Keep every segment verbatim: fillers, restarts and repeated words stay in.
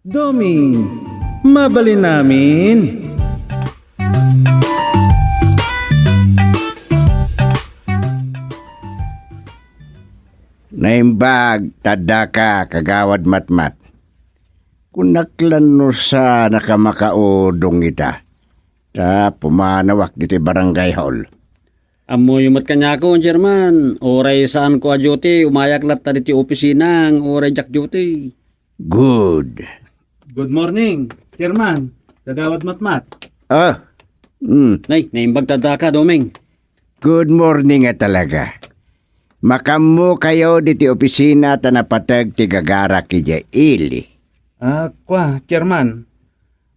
Doming, mabalin amin. Naimbag, tadda ka, Kagawad Matmat. Kunak lan no saan a ka makaudong ita. Ta pumanawak ditoy barangay hall. Ammoyo met kaniakon, Chairman. Uray saanko a duty, umayak latta ditoy opisina, uray diak duty. Good. Good morning, Chairman. Kagawad Matmat. Ah. Hmm. Nay, naimbag tadda ka, Doming. Good morning a talaga. Makaammo kayo ditoy opisina ta napateg ti gagarak idiay ili. Ah, kua, Chairman.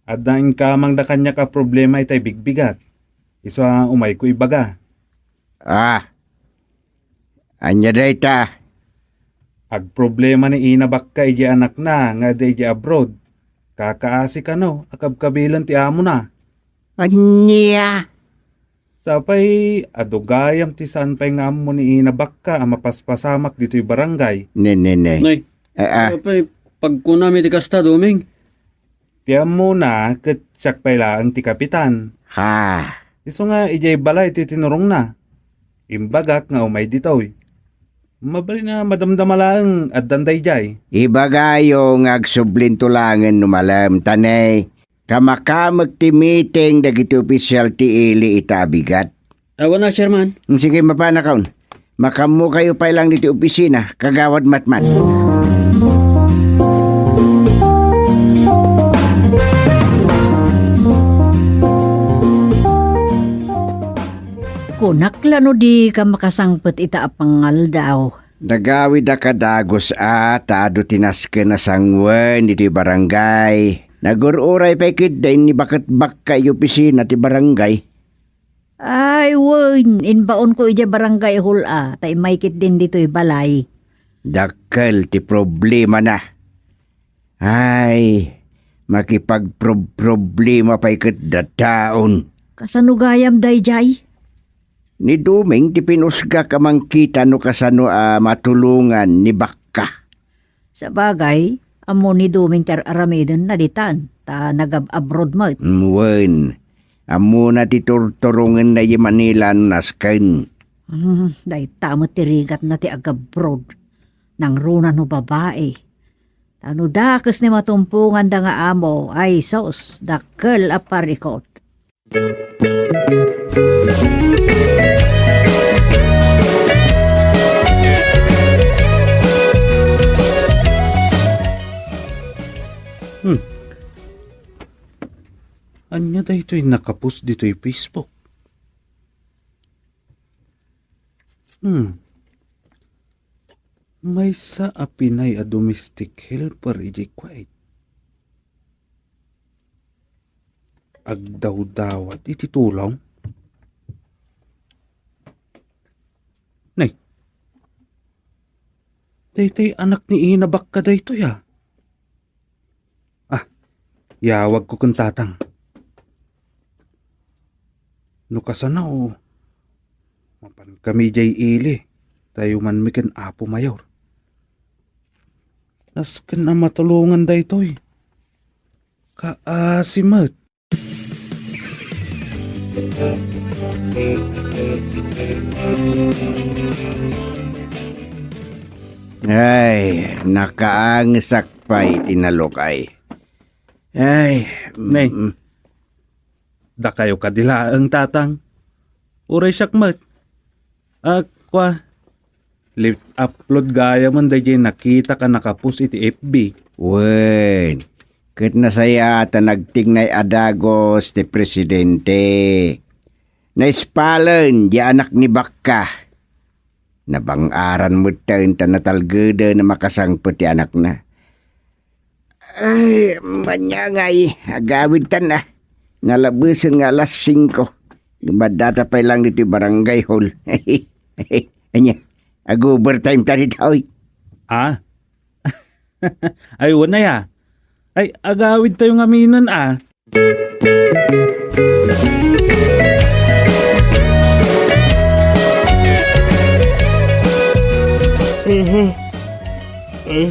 Adda inkamangda kaniak a problema itay bigbigat. Isu a umayko ibaga. Ah. Ania dayta? Agproblema ni Ina Bakka idiay anakna nga adda idiay abroad. Kakaasi kano a kabkabilen ti amona. Ania? Sapay, adu gayam ti saan pay nga ammo ni Ina Bakka a mapaspasamak ditoy barangay. Ne, ne, ne. Nay, Ah, ah. Sapay, pagkunam iti kasta, Doming. Ti ammona ket siak pay laeng ti kapitan. Ha. Isu nga idiay balay ti tinurongna. Imbagak nga umay ditoy. Mabalin a madamdama laeng addan daydiay. Ibagayo nga agsublinto laengen no malem, ta ne, kamakamek ti meeting dagiti opisyal ti ili ita a bigat. Awan a, Chairman. Mm, sige, mapanakon. Makaammokayo pay lang ditoy opisina, Kagawad Matmat. Kunak la no dika makasangpet ita a pangaldaw. Nagawid a kadagus a ta adu ti nasken a sanguen ditoy barangay. Nagur-uray pay ketdi ni Baketbakka iti opisina ti barangay. Ay, wen, imbaonko idiay barangay hall a, ta immay ketdin ditoy balay. Dakkel ti problemana. Ay, makipagprob-, problema pay ket dataon. Kasano gayam daydiay? Ni Doming ti pinusgak a mangkita no kasano a matulongan ni Bakka. Sabagay, ammo ni Doming ti ar-aramidenna ditan, ta nagab-abroad met. Mm, wen, ammona ti turturongenna idiay Manila no nasken. Hmm, dayta met ti rigatna ti agabroad. Nangruna no babai. Ta no dakes ni matumponganda nga amo, ay sus, dakkel a parikut. Hmm. Ania daytoy nakapost ditoy Facebook? Hmm. Maysa a Pinay a domestic helper idiay Kuwait. Agdawdawat iti tulong? Nay, daytoy anak ni Ina Bakka daytoy, a. Ah, iyawagko ken tatang. No kasano, mapankami idiay ili, ta ayumanmi ken Apo Mayor. Nasken a matulongan daytoy. Kaasi met. Ay, nakaangesak pay ti nalukay. Ay, Nay, mm. Dakayo kadi laeng, tatang. Uray siak met. A, kua, left upload gayamen daydiay nakitak a nakapost iti F B. Wen, ket nasayaat a nagtignay a dagus ti presidente. Naispalen di anak ni Bakka. Nabang-aran metten ta natalgeden a makasangpet ti anakna. Ay, manyangay, agawidtan a. Nalabesen nga alas singko. Lumaddata pay lang ditoy barangay hall. Ania, ag-overtime ta ditoy. Ah? Ay, wen aya. Ay, agawidtayo ngaminen, a. Mhm. Eh.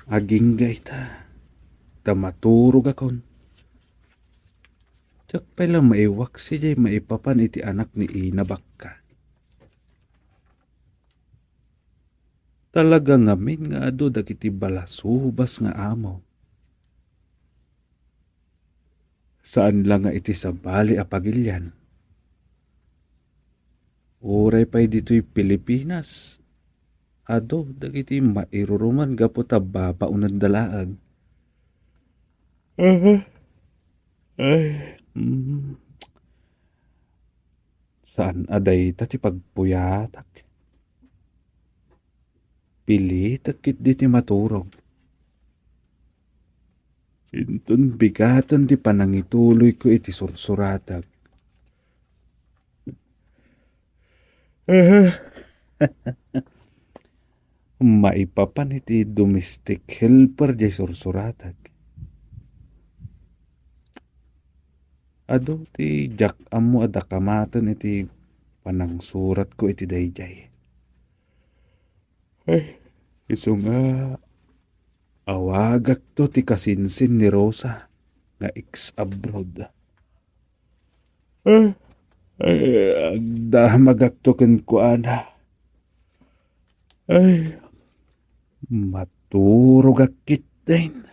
Agingga ita, ta maturogakon. Diak pay la maiwaksi diay maipapan iti anak ni Ina Bakka. Talaga ngamin nga adu dagiti balasubas nga amo. Saan la nga iti sabali a pagilian. Uray pay ditoy Pilipinas, adu dagiti mairuruman gapu ta babaonenda laeng. Aha. Ay. Mm. Saan a dayta ti pagpuyatak. Pilitek ketdi ti maturog. Inton bigaten ti panangituloyko iti sursuratak. Maipapan iti domestic helper diay sursuratak. Adu ti diak ammo a dakamaten iti panangsuratko iti daydiay. Ay, isu nga awagakto ti kasinsin ni Rosa nga ex-abroad. Ay, ay, agdamagakto kenkuana. Ay, maturogak ketdin.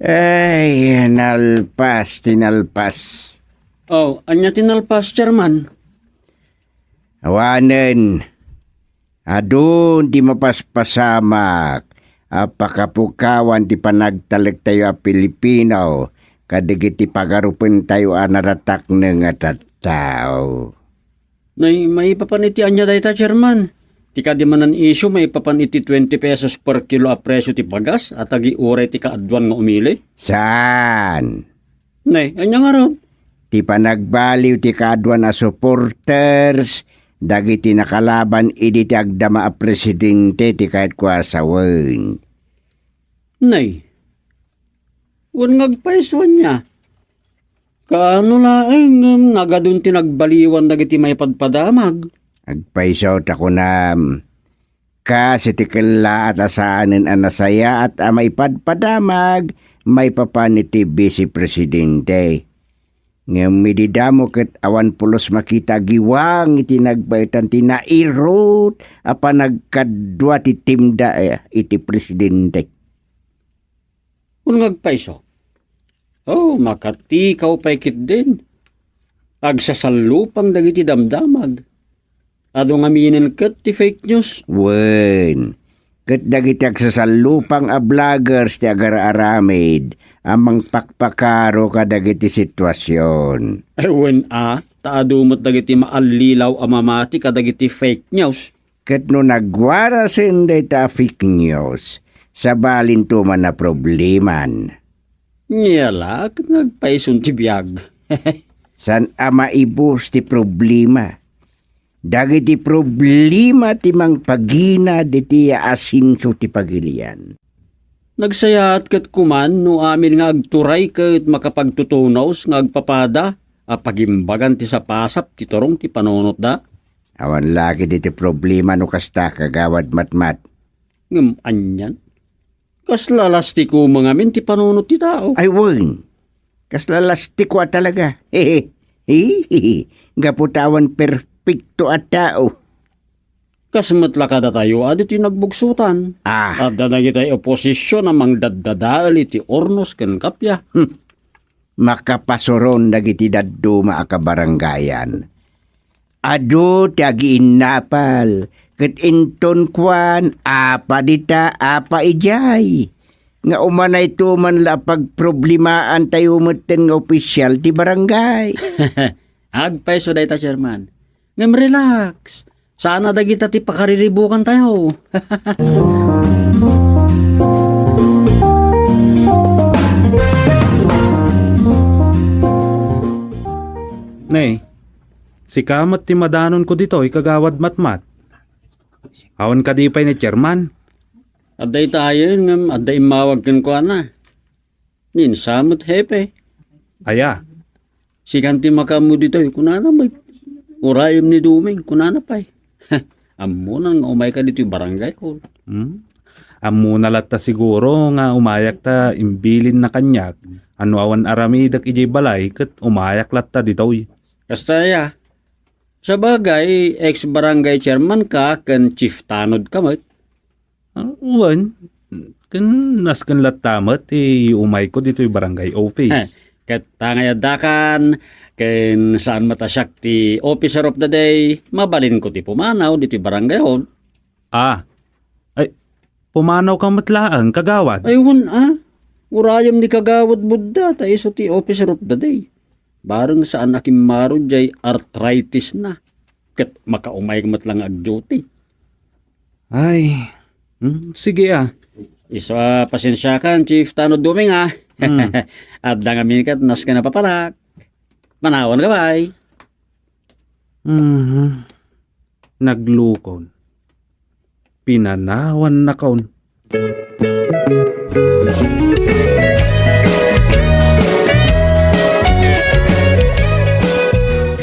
Ay, nalpas ti nalpas. Oh, ania ti nalpas, Chairman? Awanen, adun ti mapaspasamak a pakapukawan ti panagtalektayo a Pilipino kadagiti pagarupentayo a naratakneng a tattao. Nay, maipapan iti ania dayta, Chairman? Ti kadi manen issue maipapan iti twenty pesos per kilo a presyo ti pagas a tagi uray ti kaaduan nga umili? Saan? Nay, ania ngarud? Ti panagbaliw ti kaaduan a supporters dagiti nakalaban idi ti agdama a presidente ti kayatko a sawen. Nay, wen nga agpayso ania? Kaano laeng ngem nagadun ti nagbaliwan dagiti maipadpadamag? Agpayso ta kunam, kas iti kellaat a saanen a nasayaat a maipadpadamag maipapan iti Vice Presidente. Ngem idi damo ket awan pulos makita a giwang iti nagbaetan ti nairut a panagkadua ti team da, eh, iti Presidente. Wen nga agpayso? Oh, makatikaw pay ketdin. Agsasallupang dagiti damdamag. Adu ngaminen ket ti fake news. Wen, ket dagiti agsasallupang a vloggers ti agar-aramid a mangpakpakaro kadagiti situasion. Ay, wen a, ta adu met dagiti maallilaw a mamati kadagiti fake news. Ket no nagwarasen dayta a fake news, sabalinto man a probleman. Nia la, ket nagpayson ti biag. Saan a maibus ti problema. Dagiti problema ti mangpagina diti asenso ti pagilian. Nagsayaat ket kuman no amin nga agturay ket makapagtutunos nga agpapada a pagimbagan ti sapasap ti turong ti panunotda. Awan la ket iti problema no kasta, Kagawad Matmat. Ngem anian? Kasla lastiko ngamin ti panunot ti tao. Ay, wen. Kasla lastiko a talaga. Gapu ta awan perpekto a tao. Kas met la kadatayo a ditoy nagbugsotan. Ah. Adda dagiti oposisyon a mangdaddadael iti urnos ken kappia. Hmm. Makapasuron dagiti dadduma a kabarangayan. Adu ti agiinnapal, ket inton kuan, apa dita, apa idiay. Nga umanayto man la a pagproblemaantayo metten nga opisyal ti barangay. Agpayso dayta, Chairman. Ngem relax. Saan a dagita ti pakariribukantayo. Ne, sika met ti madanonko ditoy, Kagawad Matmat. Awan kadi pay ni Chairman? Adda itayen ngem adda immawag kenkuana. Ninsa met, Hepe. Aya? Sikan ti makaammo ditoy, kunana met. Urayem ni Duming, kunana pay. Ammona nga umayka ditoy barangay hall. Hmm? Ammona latta siguro nga umayak ta imbilinna kaniak a no awan aramidek idiay balay ket umayak latta ditoy. Kasta aya? Sabagay, ex-barangay chairman ka ken chief tanod ka met. Ah, wen, ken nasken latta met ti umayko ditoy barangay office. Ket ta nga addakan, ken saan met a siak ti officer of the day, mabalinko ti pumanaw ditoy barangay hall. Ah, ay, pumanawka met laeng, kagawad. Ay, wen, ah. Urayem ni Kagawad Budda, ta isu ti officer of the day. Bareng saan a kimmaro jay arthritis na. Ket makaumay met lang ag-duty. Ay, hmm, sige, ah. Isu a, pasensiakan, Chief Tano Duming, ah. Hmm. Adda ngamin ket nasken a papanak. Manawan ka, bay. Mhm. Naglukon. Pinanawannakon.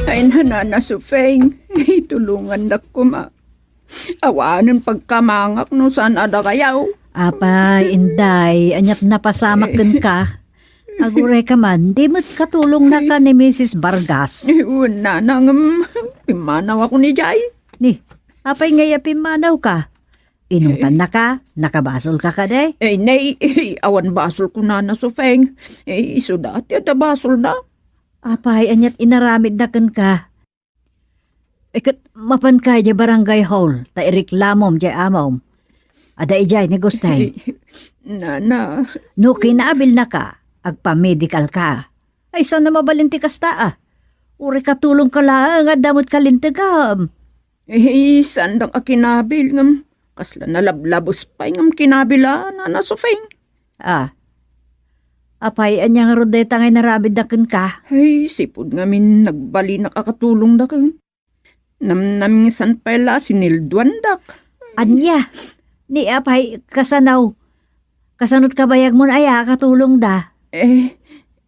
Ay, Nana Sufeng, tulungannak koma. Awanen pagkamangak no saan a dagayaw. Apay, Inday, aniat napasamak kenka? Agurayka man, di met katulongnaka ni Misis Vargas. Eh, wen, Nana, ngem pimmanawakon idiay. Ni, apay ngay a pimmanawka? Inutannaka, nakabasolka kadi? Eh, nay, eh, awan basolko, Nana Sufeng. Eh, isuda ti adda basolna. Apay, aniat inaramidna kenka? Eh, ket mapanka idiay barangay hall, ta ireklamom diay amom. Adda idiay ni Gusteng. Nana. No kinabilnaka, agpamedicalka. Ay, saan a mabalin ti kasta, ah? Uray katulongka laeng, adda met kalintegam. Eh, saandak a kinabil, ngem kasla nalablabes pay ngem kinabil a, Nana Sufeng. Ah. Apay, ania ngarud dayta nga inaramidna kenka? Ay, sipud ngamin nagbalinak a katulongda ken. Namnamisan pay la a sinilduandak. Ania? Ni apay, kasano? Kasano't kabayagmon aya a katulongda? Eh,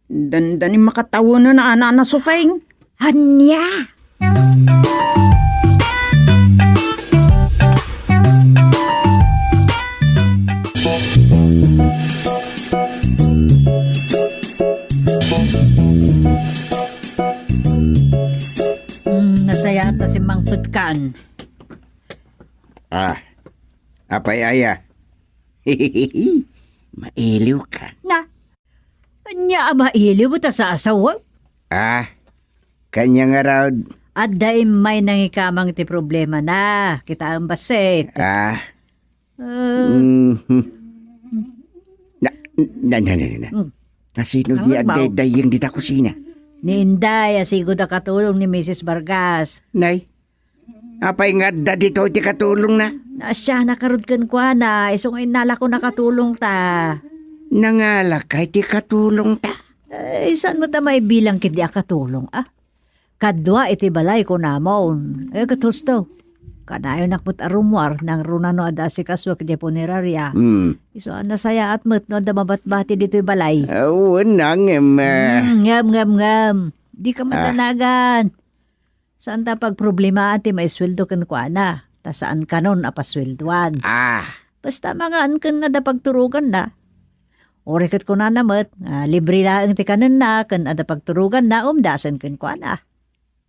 dandani makatawen a, Nana Sufeng. Ania? Hmm, nasayaat ta simmangpetkan. Ah, apay aya? Mailiwkan. Na, ania a mailiw ta sa asawa? Ah, kaniak ngarud. Adda immay nangikamang ti problemana, kitaem bassit. Ah. Ah. Mhm. Na, na, na, na, na. Hmm. Nasino ti agdaydayyeng dita kusina? Ni Inday, a sigud a katulong ni Misis Vargas. Nay, apay nga adda ditoy ti katulongna? Naasianak ngarud kenkuana, isu nga innalako nakatulongta. Nangalakay ti katulongta? Ay, saan mo ta maibilang ket di a katulong, ah? Kadua iti balay, kunamon. Eh, ket husto. Kanayonak met a rummuar, nangruna no adda asikasuak iti punerarya. Hmm. Isu a nasayaat met no adda mabatbati ditoy balay. Awan, ngem, ah. Hmm, ngem, ngem, ngem. Di ka madanagan. Saan ta pagproblemaen ti maisueldo kenkuana, ta saan kanon a pasueldoan. Ah. Basta mangan ken adda pagturoganna. Uray ket kunana met, nga libre laeng ti kanenna ken adda pagturoganna, umdasen kenkuana.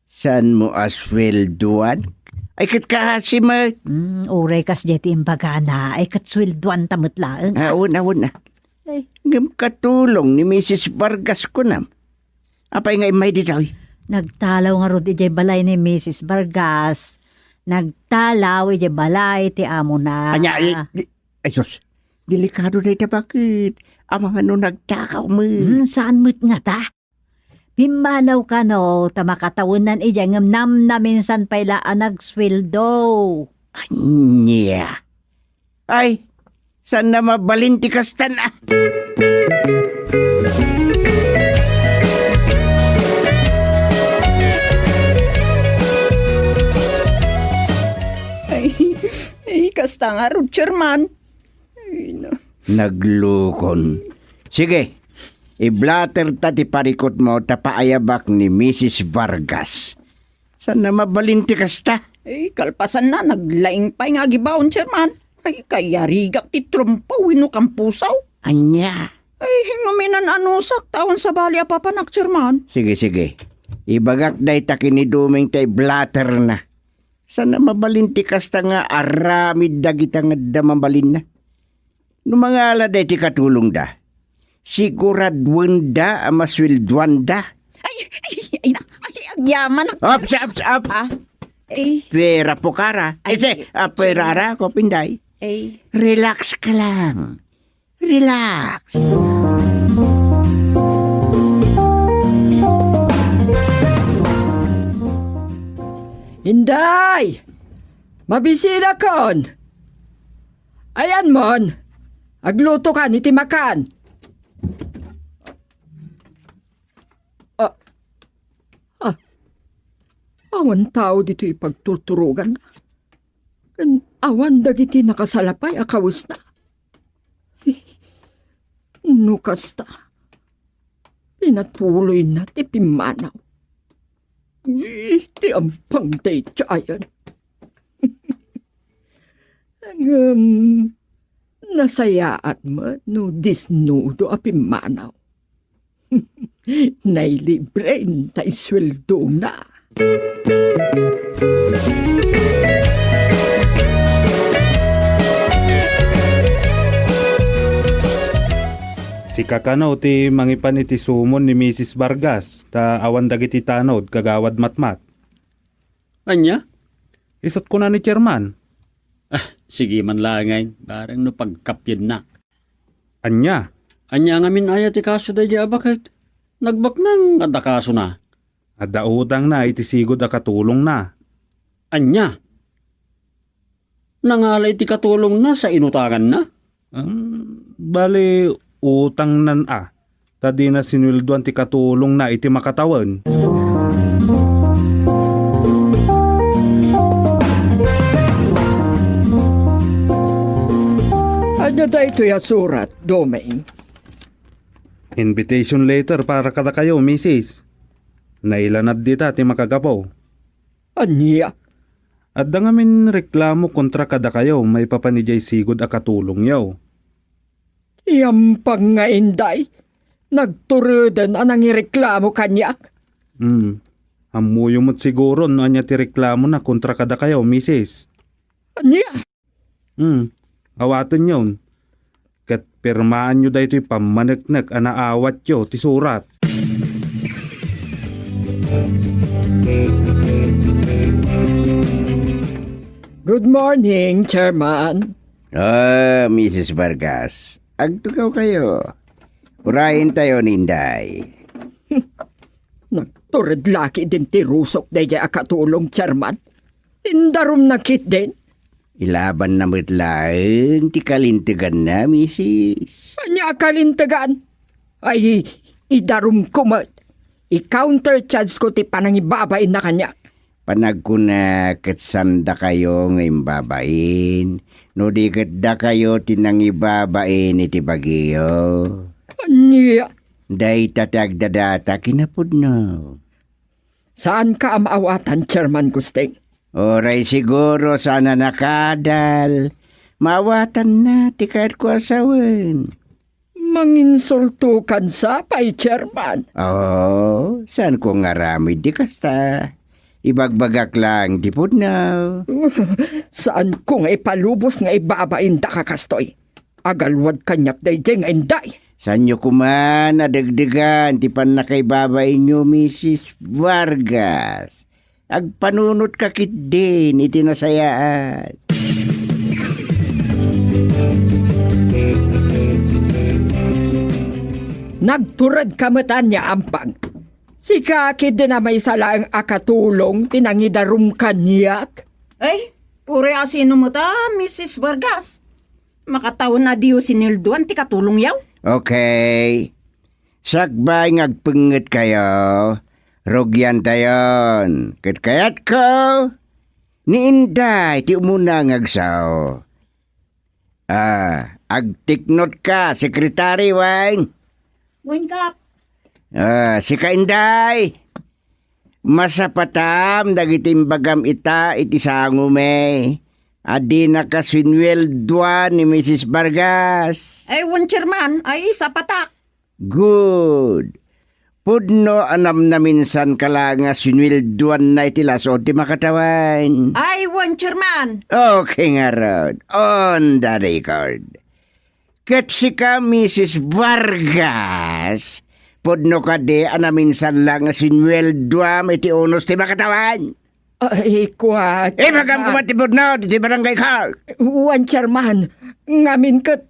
Saan mo a sueldoan? Ay, ket kaasi met. Hmm, uray kasdiay ti imbagana, ay ket sueldoanta met laeng. Ah, una, una. Ay. Ngem katulong ni Misis Vargas kunam. Apay nga immay ditoy? Nagtalaw ngarud idiay balay ni Misis Vargas. Nagtalaw idiay balay ti amona. Ania, i-, di-, ay sus, delikado dayta, baket? Amangan no nagtakaw met. Hmm, saan met ngata? Pimmanaw kano ta makatawennan idiay ngem namnaminsan pay la a nagsueldo. Ania? Ay, saan a mabalin ti kastan a? Ay, ay, kasta ngarud, Chairman. Ay, na. Naglukon. Sige, i-blotter ta ti parikutmo ta paayabak ni Misis Vargas. Saan a mabalin ti kasta? Eh, kalpasanna, naglaing pay nga agibaon, Chairman. Ay, kayarigak ti trompa wenno kampusaw. Ania? Ay, hinguminan anusak, ta awan sabali a papanak, Chairman. Sige, sige. Ibagak dayta ken ni Doming ta i-blotter na. Saan a mabalin ti kasta nga aramid dagita nga adda mabalinna? No mangala daytoy katulongda, siguraduenda a masueldoanda. Ay, ay, ay, na, ay, agyamanak. Ops, ops, ops. Ah, eh. Pera po kara. Ay, Ese, ah, pera ara ko, Pinday. Eh. Relax ka lang. Relax. Inday! Mabisinakon! Ayanmon, aglutokan iti makan. Ah, ah, awan tao ditoy pagturturoganna. Ken awan dagiti nakasalapay a kawesna. No kasta, pinatuloyna ti pimmanaw. Iti ampang daydiayen. Ngem, nasayaat met no disnudo a pimmanaw. Nailibre ta isueldona. Sika kano ti mangipan iti sumon ni Misis Vargas, ta awan dagiti tanod, Kagawad Matmat. Ania? Isut' kuna ni Chairman. Ah, sige man laengen, bareng no pagkapiennak. Ania? Ania ngamin aya ti kaso daydiay a baket? Nagbaknang adda kasona. Adda utangna iti sigud a katulongna. Ania? Nangala iti katulongna sa inutanganna? Hmm, bale, utangnan a, ta dina sinueldoan ti katulongna iti makatawen. Ania daytoy a surat, Doming? Invitation letter para kadakayo, misis. Nailanad dita ti makagapu. Ania? Adda ngamin reklamo kontra kadakayo maipapan idiay sigud a katulongyo. Yampang nga inday, nagturuden a nangireklamo kaniak. Hmm. Ammoyo met siguro no ania ti reklamona kontra kadakayo, misis. Ania? Hmm. Awatenyon. Ket pirmaanyo daytoy pammaneknek a naawatyo ti surat. Good morning, Chairman. Ah, misis Vargas. Agtugaw kayo. Urayen tayo ni Inday. Nagtured la ketdin ti rusok daydiay a katulong, Chairman. Indarumna ketdin. Ilabanna met laeng ti kalinteganna, misis. Ania a kalintegan? Ay, idarumko met. I-countercharge ko ti panangibabainna kaniak. Panagkuna ket saan dakayo nga imbabain, no di ket dakayo ti nangibabain iti bagiyo. Ania? Dayta ti agdadata kinapudno. Saanka a maawatan, Chairman Gusting? Uray siguro saan a nakadal. Maawatanna ti kayatko a sawen. Manginsultokan sa pay, Chairman. Oo, saanko nga aramid ti kasta. Ibagbagak lang ti pudno. Saanko nga ipalubos nga ibabaindaka kastoy. Agalwad kaniak daydiay nga inday. Saanyo koma a degdegan ti pannakaibabainyo, misis Vargas. Agpanunotka ketdin iti nasayaat. Nagturedka met ania, Ampang? Sika ketdi a maysa laeng a katulong ti nangidarum kaniak. Ay, uray a sino met a, Misis Vargas. Makatawen a diyo sinweldoan ti katulongyo? Okay. Sakbay nga agpengngetayo, rugiantayon. Ket kayatko, ni Inday ti umuna nga agsao. Ah, agtiknotka, Secretary, wen? Wen, Kap. Ah, sika, Inday. Masapatam dagiti imbagam ita iti sangomi a dinaka sinweldoan ni Misis Vargas. Ay, wen, Chairman. Ay, sapatak. Good. Pudno a namnaminsanka la nga sinweldoanna iti las-od ti makatawen. Ay, wen, Chairman. Okay ngarud. On the record. Ket sika, Misis Vargas, pudno kadi a naminsan la nga sinweldoam iti unos ti makatawen? Ay, kua, Ibagam Chairman. Koma ti pudno, iti barangay clerk. Wen, Chairman, ngamin ket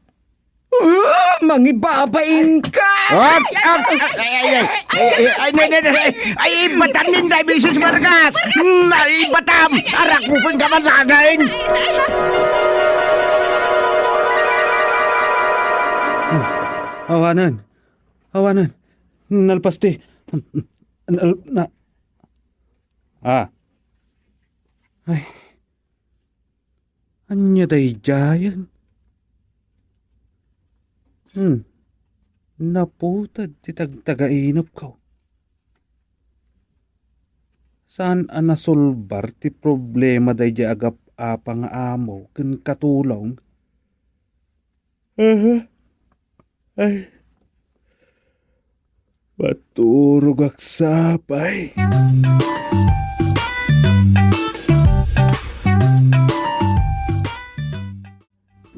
Ah, mangibabain ka! What? Ah, ay, ay, ay, ay, ay, ay, nay, nay, nay, ay, ay, ibatam ni Inday, Misis Vargas! Mm, ay, ibatam! Arakupen ka man laeng! Awanen. Awanen. Nalpas ti. Nal-, na. Ah. Ay. Ania daydiayen? Hmm. Naputed ti tagtagainepko. Saan a nasolbar ti problema daydiay agap-apa nga amo ken katulong? Aha. Ay. Maturogak sapay.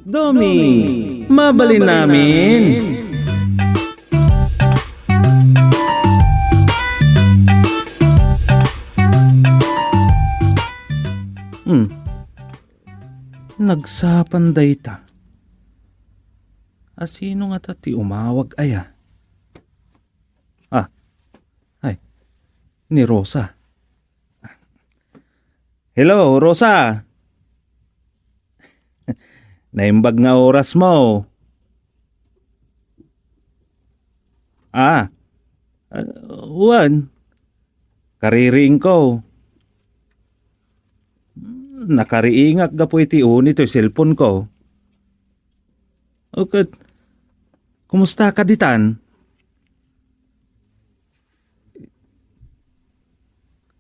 Domi, mabalin amin. Hmm. Nagsapan dayta. A, sino ngata ti umawag aya? Ah. Ay. Ni Rosa. Hello, Rosa. Naimbag nga orasmo. Ah. Ah, wen. Kaririingko. Nakariingak gapu iti uni toy cellphone-ko. O ket, kumustaka ditan?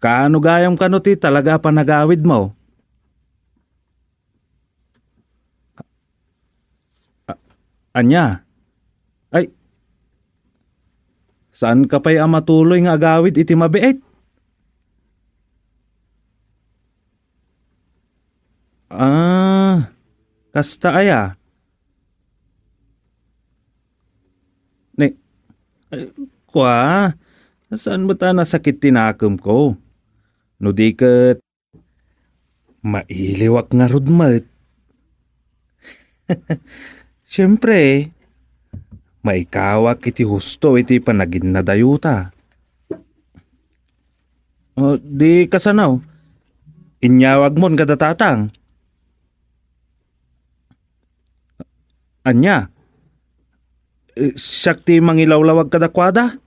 Kaano gayam kano ti talaga a panagawidmo? A-, ania? Ay, saanka pay a matuloy nga agawid iti mabiit? Ah, kasta aya? Ne, eh, kua, saan met a nasakit ti nakemko? No di ket, mailiwak ngarud met. Siempre, maikawak iti husto iti panaginnadayota. O, di kasano? Inyawagmon kada tatang. Ania? Eh, siak ti mangilawlawag kadakuada?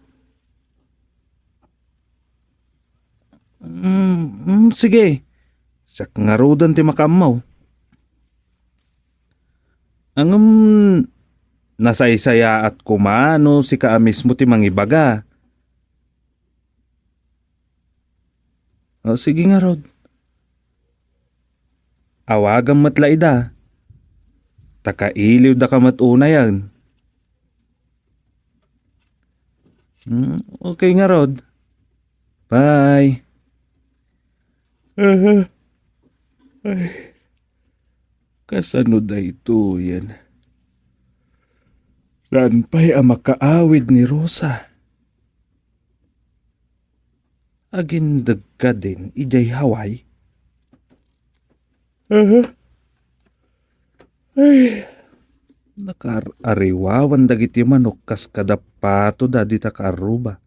Mm, mm, sige. Siak ngaruden ti makaammo. Ngem, nasaysayaat koma no sika a mismo ti mangibaga. O, sige ngarud. Awagam met la ida. Ta kailiwdaka met unayen. Hmm, okay ngarud. Bye. Aha. Ay. Kasano daytoyen? Saan pay a makaawid ni Rosa? Agindeg kadin idiay Hawaii? Aha. Ay, nakaar-ariwawan dagiti manok kas kada pato da dita kaarruba.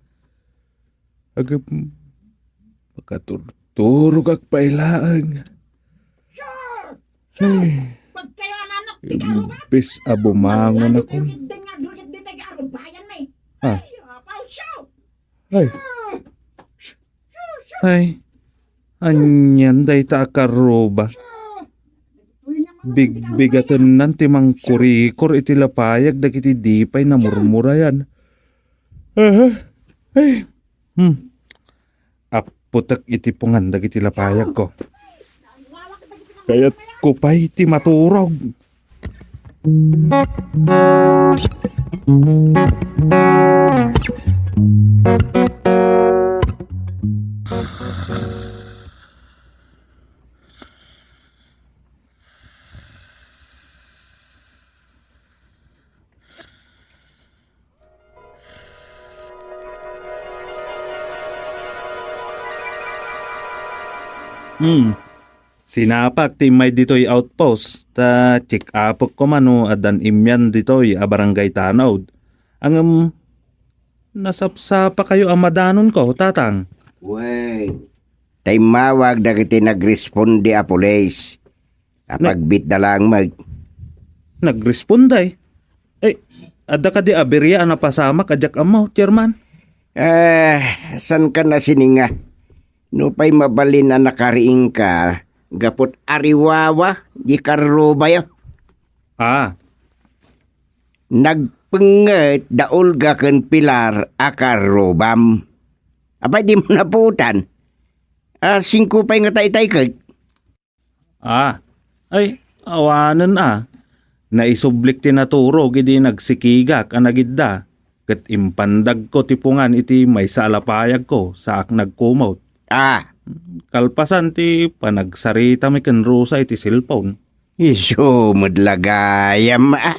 Agam, makaturturogak pay laeng. Sure! Sure! Ay, pagkayo a manok, ti karuba. Imbes a bumangon ako. Ay, apaw, sure! Ay. Sure! Sure! Sure! Ay. Anian dayta a karuba? Bigbigatennan ti mangkurikor iti lapayag dagiti di pay namurmurayan. Aha. Ay. Hmm. Apputek iti pungan dagiti lapayagko. Kayatko pay ti maturog. Hmm. Sinapak ti immay ditoy outpost, ta check-upek koma no addan immian ditoy a barangay Tanod. Ngem, nasapsapakayo a madanonko, Tatang. Wen, ta immawag dagiti nagresponde a pulis. Na- Apagbitda laeng met. Nagresponde? Ay, adda kadi a biria a napasamak a diak ammo, Chairman? Eh, saan ka nasininga? Nupay mabalin a nakariingka, gapu ta ariwawa di karrubayo. Ah. Nagpengnget da Olga ken Pilar a karrubam. Apay, dimo napuotan? Ah, singko pay nga taitay ket? Ah, ay, awanen a. Naisublik ti naturog idi nagsikigak a nagidda, ket impandagko ti pungan iti maysa a lapayagko saak nagkumot. Ah. Kalpasan ti panagsaritami ken Rosa iti cellphone. Isu met la gayam, ah.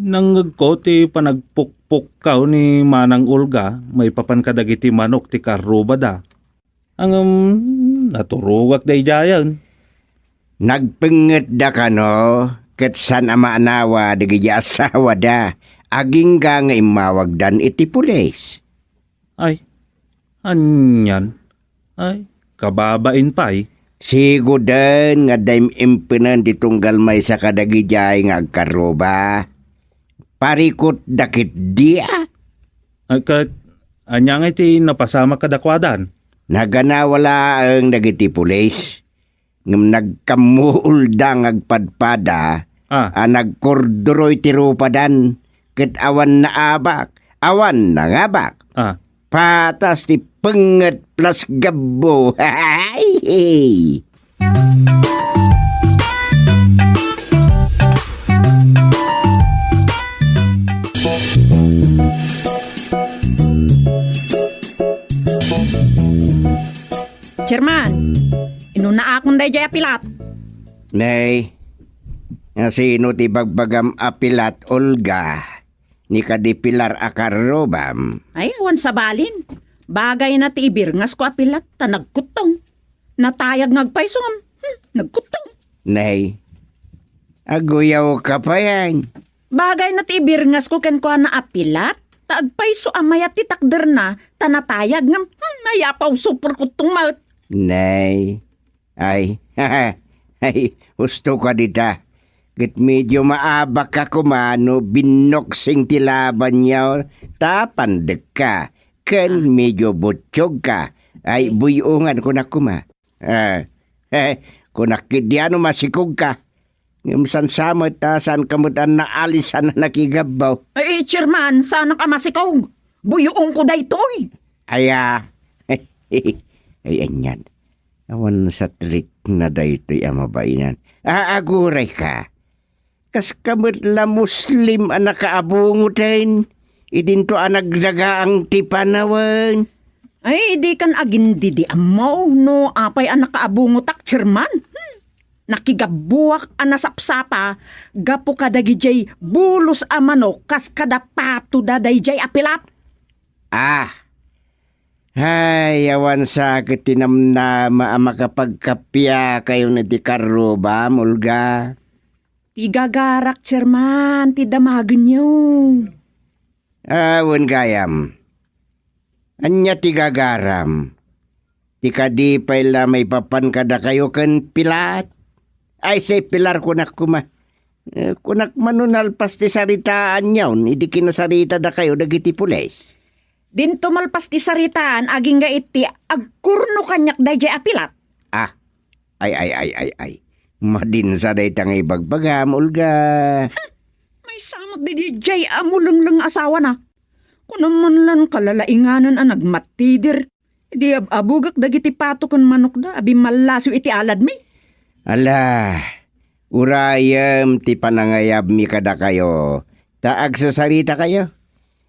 Nangngegko ti panagpukpukkaw ni Manang Olga maipapan kadagiti manok ti karrubada. Ngem, naturogak daydiayen. Nagpengngetda kano, ket saan a maanawa dagiti asawada, agingga nga immawagdan iti pulis. Ay, anian? Ay, kababain pay. Siguden nga adda im-, impenen ti tunggal maysa kadagidiay nga agkarruba. Parikutda ketdi, a? Ay, ket, ania ngay ti napasamak kadakuadan? Naganawa laeng dagiti pulis. Ngem nagkammuulda nga agpadpada, ah, a nagkurduroy ti rupadan, ket awan naabak, awan nangabak. Ah. Patas ti pengnget plus gabbo. Chairman, inunaakon daydiay a pilat. Nay, nasino ti bagbagam a pilat, Olga? Ni kadi Pilar a karrubam? Ay, awan sabalin. Bagayna ti ibirngasko a pilat, ta nagkuttong. Natayag nga agpayso, hmm, nagkuttong. Nay, aguyawka payen. Bagayna ti ibirngasko kenkuana a pilat, ta agpayso a mayat ti takderna, ta natayag ngem, hmm, ay apaw, super kuttong met. Nay, ay, ay, husto ka dita. Ket medyo maabak ka koma no binnoksing ti labanyo, ta pandekka, ken medyo buttiog ka. Ay, buy-ongan ko na koma. Ah, kunak ketdi a no masikog ka. Ngem saan sa met ta saan ka met a naalisan a nakigabbaw. Ay, Chairman, saanak a masikog. Buy-ongko daytoy. Aya. Ay, anian. Awan sa trick na daytoy a mabainan. Aaguray ka. Kas ka met la Muslim a nakaabungoten, idinto a nagdagaang ti panawen. Ay, idi kan agindidi ammo no apay a nakaabungotak, Chairman. Hmm. Nakigabbuak a nasapsapa gapu kadagidiay bulos a manok kas kada patoda daydiay a pilat. Ah. Ay, awan sa ket ti namnama a makapagkappiakayon iti karrubam, Olga. Ti gagarak, Chairman, ti damagenyo. Ah, wen gayam. Ania ti gagaram? Ti kadi pay la maipapan kadakayo ken Pilar? Ay, say Pilar, kunak koma. Eh, kunak man no nalpas ti saritaanyon idi kinasarita dakayo dagiti pulis. Dinto malpas ti saritaan agingga iti agkurno kaniak daydiay a Pilar. Ah, ay, ay, ay, ay, ay. Madinsa dayta nga ibagbagam, Olga. Maysa met daydiay a mulengleng asawana. Kuna man lan kalalainganan a nagmatider. Idi ab-abugak dagiti pato ken manokda a bimmallasiw iti aladmi. Ala, urayem ti panangayabmi kadakayo, ta agsasaritakayo.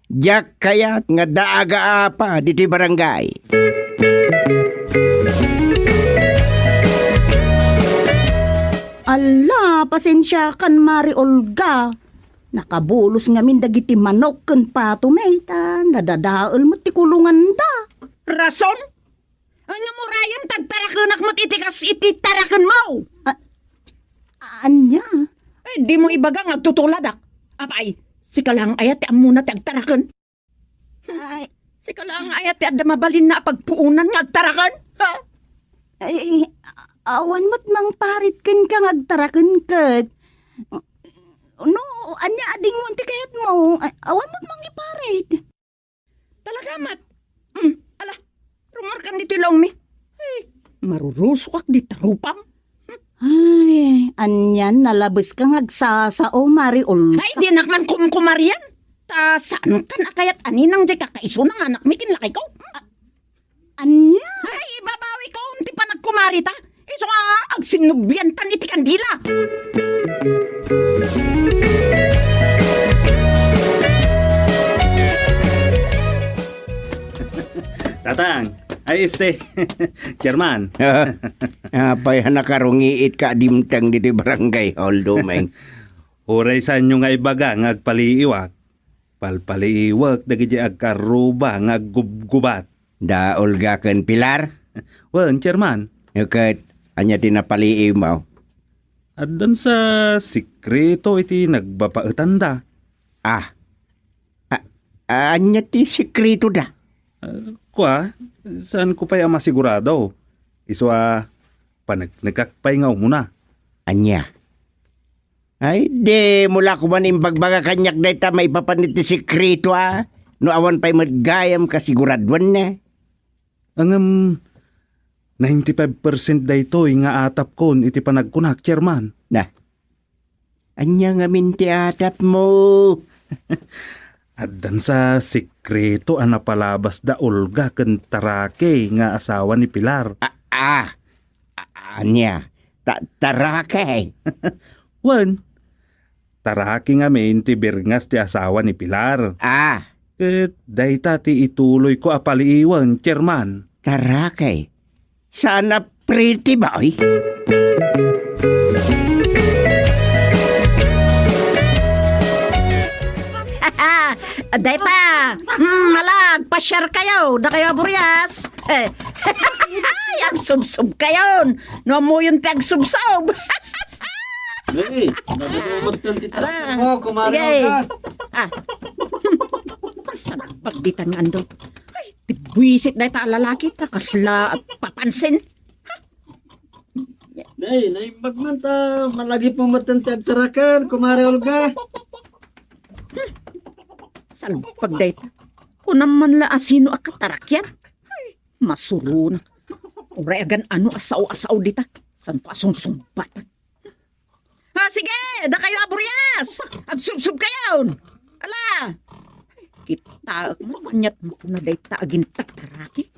Diak kayat nga daaga apa ditoy barangay. Alla, pasensiakan, Mari Olga. Nakabulos ngamin dagiti manok ken pato, may, ta nadadael met ti kulonganda. Rason? Ania, murayen ta agtarakenak met iti kas iti tarakenmo? A-, ania? Ay, dimo ibaga nga agtutuladak. Apay, sika laeng aya ti ammona ti agtaraken? Ay. Sika laeng aya ti adda mabalinna a pagpuonan nga agtaraken? Ha? Ay, awan met mangparit kenka nga agtaraken ket. No, ania a dingoen ti kayatmo? Ay, awan met mangiparit. Talaga met? Hmm, ala, rummuarkan ditoy laongmi. Ay, marurusokak dita rupam. Ay, anian, nalabeska nga agsasao, Mari Olga. Ay, dinak man kumkumarian. Ta saankan a kayat a ninang diay kakaisuna nga anakmi ken lakayko. A-, ania? Ay, ibabawikon ti panagkumarita. Isu nga agsinnubiantan iti kandila. Tatang, ay, este, Chairman. Apay a nakarungiit ka a dimteng ditoy barangay hall, Domeng? Uray saanyo nga ibaga nga agpaliiwak, palpaliiwek dagiti agkarruba nga aggubgubat. Da Olga ken Pilar? Wen, Chairman. Ket ania ti napaliiwmo? Addan sa sekreto iti nagbabaetanda. Ah. A-, ania ti sekretoda? Ah, kua, saanko pay a masigurado. Isu a, paneknekak pay nga umuna. Ania? Ay, dimo la koman imbagbaga kaniak dayta maipapan iti sekreto a, no awan pay met gayam kasiguraduen. Ngem, ninety-five percent daytoy nga atapkon iti panagkunak, Chairman. Na, ania ngamin ti atapmo? Addan sa sekreto a napalabas da Olga ken Tarake nga asawa ni Pilar. A-, ah, a-, ania? Ta-, Tarake? Wen, Tarake ngamin ti birngas ti asawa ni Pilar. Ah. Ket dayta ti ituloyko a paliiwen, Chairman. Tarake. Saan a pretty boy? Dayta, mm, ala, agpasiar kayo, dakayo a burias. Ay, agsubsob kayon. No ammoyon ti agsubsob. Hey, nagano met ti Ala, trabaho, kumare sige. Olga? Ah. Pasalbag ditan nga ando. Ay, ti buisit dayta a lalaki, ta kasla papansin. Nay, naimbag man ta, malagipmo met ti agtaraken, kumare Olga. Salbag dayta. Kunam man la a sino a katarakyan. Ay, masuronak. Uray agan-ano a sao a sao dita. Saan ko a sungsungbatan? Ah, sige, dakayo a burias! Agsubsob kayon! Ala! Kitaek mo, aniat mo kuna dayta agintataraki.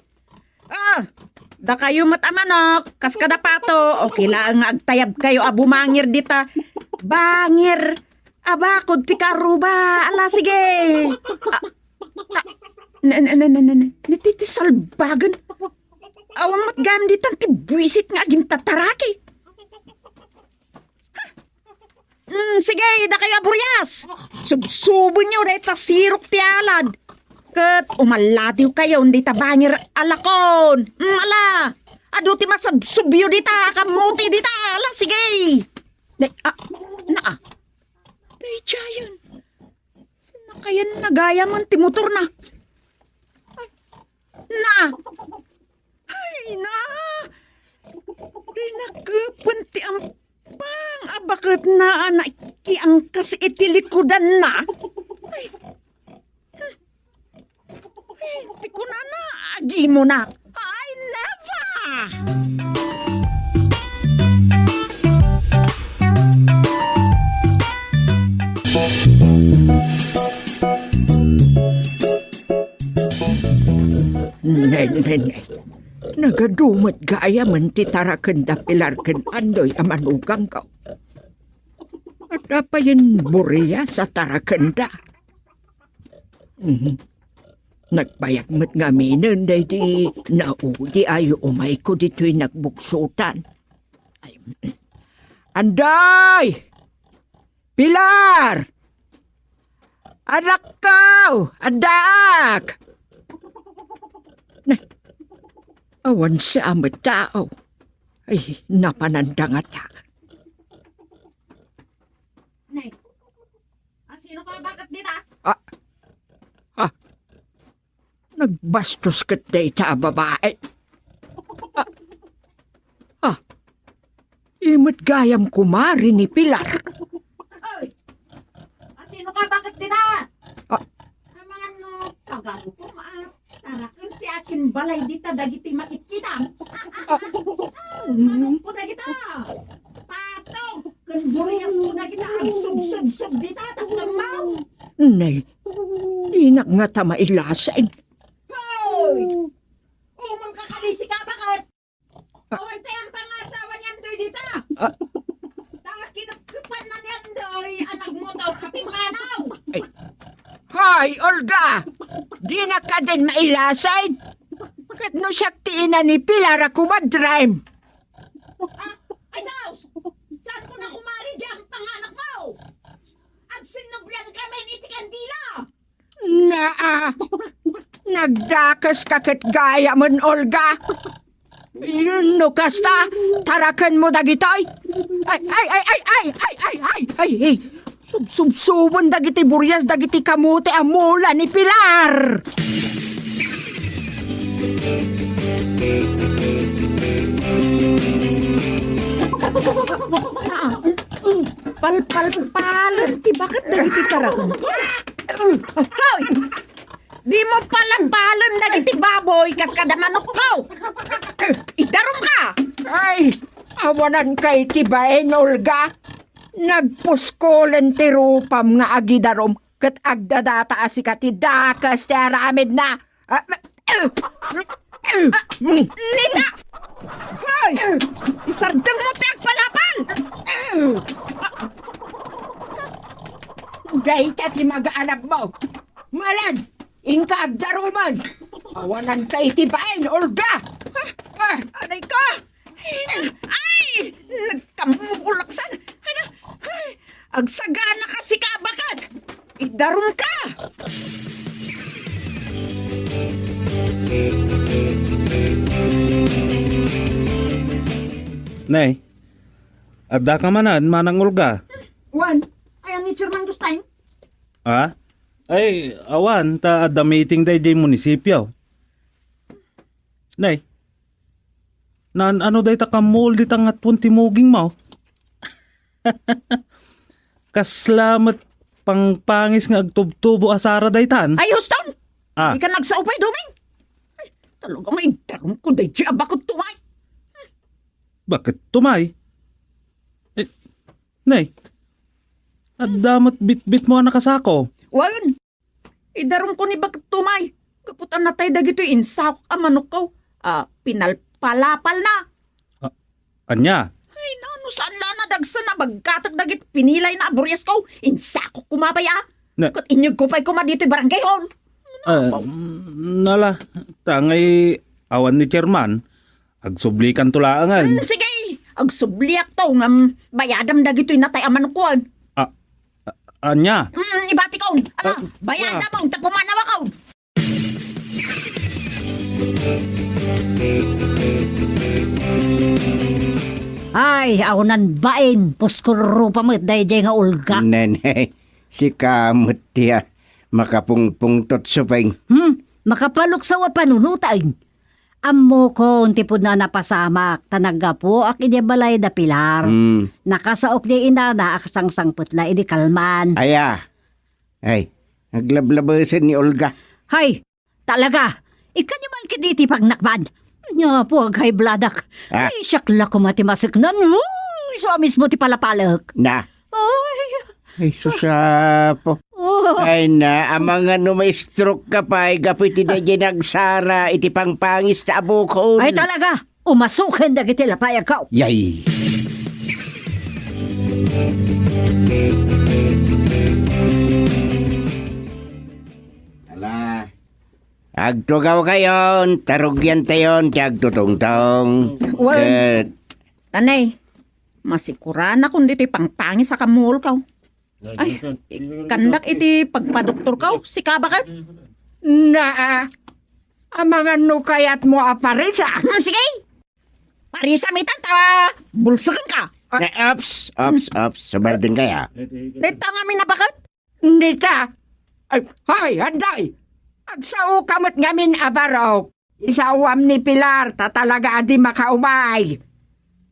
Ah, dakayo met a manok, kas kada pato, okay laeng nga agtayab kayo a bumangir dita. Bangir a bakod ti karuba. Ala, sige. Ah, ta-, ne, ne, ne, ne, ne, ne, ti, ti salbagen. Awan met gayam ditan ti buisit nga agintataraki. Hmm, sige, dakayo a burias. Subsubenyo dayta sirok ti alad. Ket umallatiw kayon dita bangir a lakon. Hmm, ala, adu ti masubsubyo dita a kamuti dita. Ala, sige. Day, ah, naa. Daydiayen. Sinakayan na gayamen ti motorna. Ay, na. Ay, na! Rinakepen ti ampang a baketna a nakiangkas iti likudanna. Ay, hmm. Ay, ti kunana, agimona. Ay, never! Ne, ne, ne. Nagadu met gayamen ti tarakenda Pilar ken Andoy a manugangko. Adda payen burias a tarakenda. Mhm. Nagbayag met ngaminen daydi naudi a yuumayko ditoy nagbugsotan. Ay. Andoy! Pilar! Anakko! Addaak! Nay, awan sa met tao. Ay, napananda ngata. Nay, asino ka bakit dita? Ah, ah, Nagbastos ket dayta a babae. Ah, ah, imet gayam kumari ni Pilar. Oy! Asino ka? Bakit dita? Ah. Amangan no, pagarukom, ah. Taraken ti akin balay dita dagiti makitkitam. Ah. Manokko dagita. Patog ken buriasko dagita agsubsubsob dita, tapno. Nay, dinak ngata mailasin. Hoy! Umon ka kadi, sika, baket? Ah. Awan tayan pangasawa niyan doy dita. Ah. Ta kinupkupan na niyan doy a nagmotor a pimmanaw. Ay. Hoy, Olga! Dinak kadin mailasin? Ket no siak ti ina ni Pilar a kumadrem? Ah, ay, sus! Saan ko na kumari diyan panganak mo? Agsinnublian kami iti kandila! Naa! Nagdakes ka ket gayamen, Olga! No kasta, tarakenmo dagitoy! Ay, ay, ay! Subsubsoben dagiti burias dagiti kamote a mula ni Pilar! Palpalpalen ti baket dagiti taraken. Hoy! Dimo palapalen dagiti baboy kas kada manokko. Idarum ka! Ay, awanan kay ti bain, Olga. Nagpuskolen ti rupam nga agidarum ket agdadata a sika ti dakes ti aramidna. Ah, Nita! Hoy! Isardengmo ti agpalapal! Dayta ti magaanabmo. Malan, inka agdaruman. Awanan ka iti bain, Olga! Ah! Aray ko! Ay! Nagkamugulaksan! Ano? Ay! Agsagana ka, sika, baket! Idarum ka! Nay, adda ka manen, Manang Olga? Wen, ayan ni Chairman Gustain? Ha? Ay, awan, ta adda meeting daydiay munisipio. Nay, naan-ano dayta kammuol dita ngatpon ti mugingmo? Kasla met pangpangis nga agtubtubo a sara daytan? Ay, Houston! Ah. Di ka nagsao pay, Doming? Ay, talaga nga idarum ko daydiay a baket tumay. Baket tumay? Eh, nay, adda met bitbitmo a nakasako? Wen, idarum ko ni baket tumay. Gapu ta natay dagitoy insakok a manokko. Ah, pinalpalapal na. Ah, ania? Ay, nano, saan la nadagsen a baggatek dagiti pinilayna a buriasko? Insakok koma pay, ah. Na- Ket inyegko pay koma ditoy barangay hall. Ah, nala, ta ngay awan ni chairman, agsublikanto laengen. Mm, sige, agsubliakto ngem bayadam dagitoy natay a manokko. Ah, a-, ania? Mm, ibatikon. Ala, ah, bayadam ah. Ta pumanawakon. Ay, awanan bain, puskol rupa met daydiay nga Olga. Nene, sika met ti, ah, makapungpungtot, Supeng. Hmm? Makapaluksaw a panunoten. Ammokon ti pudno a napasamak, ta naggapuak idiay balay da Pilar. Hmm. Nakasaok diay inana a kasangsangpet la idi kalman. Aya. Ay, naglablabesen ni Olga. Hay, talaga. Ikkanyo man ketdi ti pagnakpan. Nya, puag high blood-ak. Ah. Ay, siak la koma ti maseknan. Uy, isu a mismo ti palapalek. Na. Ay. Ay, sus, apo. Oh. Ay na, amangan no ma-stroke ka pay gapu iti daydiay nagsara iti pangpangis ta abukon. Ay, talaga. Umasuken dagiti lapayagko. Yay. Ala. Agtugawkayon, ta rugiantayon ti agtutungtong. Wen. Ket Tanay, masikuranakon ditoy pangpangis a kammuolko. Ay, ikkandak iti pagpadoktorko, sika baket? Naa, amangan no kayatmo a parisa. Hmm, sige. Parisam itan ta bulsekenka. Ah. Eh, ops, ops, ops. Sumardinkay, ah. Dayta ngamin a baket? Dita. Ay, hay, anday. Agsaoka met ngamin a barok. Isaoam ni Pilar ta talaga a di makaumay.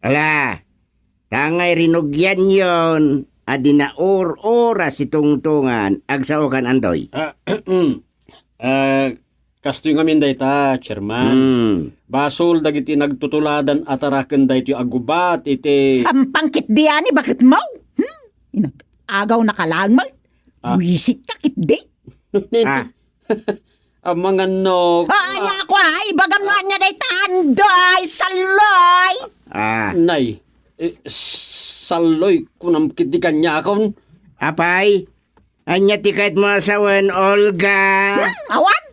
Ala, ta ngay rinugianyon a di naur-ura si Tungtungan, agsaokan, Andoy. Ah, ah, kastoy ngamin dayta, Chairman. Hmm. Basol dagiti nagtutuladan a taraken daytoy a gubat iti Ampang ketdi ani baketmo? Hmm? Inag-agaw na ka laeng met. Ah. Buisit ka ketdi. Ah. Amangan no. Ah, ania ko, ay, ibagam no ania dayta, Andoy, salloy. Ah. Nay, eh, salloy, kunam ketdi kaniakon. Apay, ania ti kayatmo a sawen, Olga? Hmm, awan.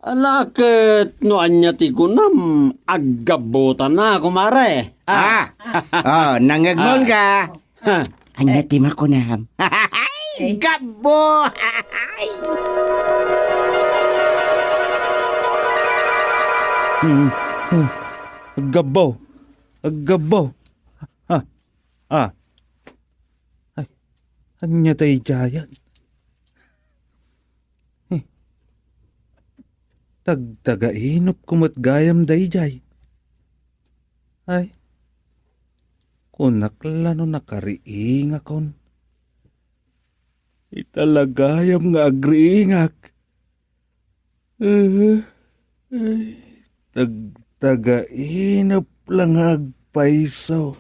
Ala ket no ania ti kunam, aggabbutan, kumare. Ah. Ah. Oh, nangngegmo, Olga. Ha. Ania ti makunam? Ay, gabbo! Hmm. Oh, aggabbo. Aggabbo. Ah. Ah. Ay, ania daydiayen? Eh, tagtagainupko met gayam daydiay. Ay, kunak la no nakariingakon. Ita la gayam nga agriingak. Eh, ay, tagtagainup la nga agpayso.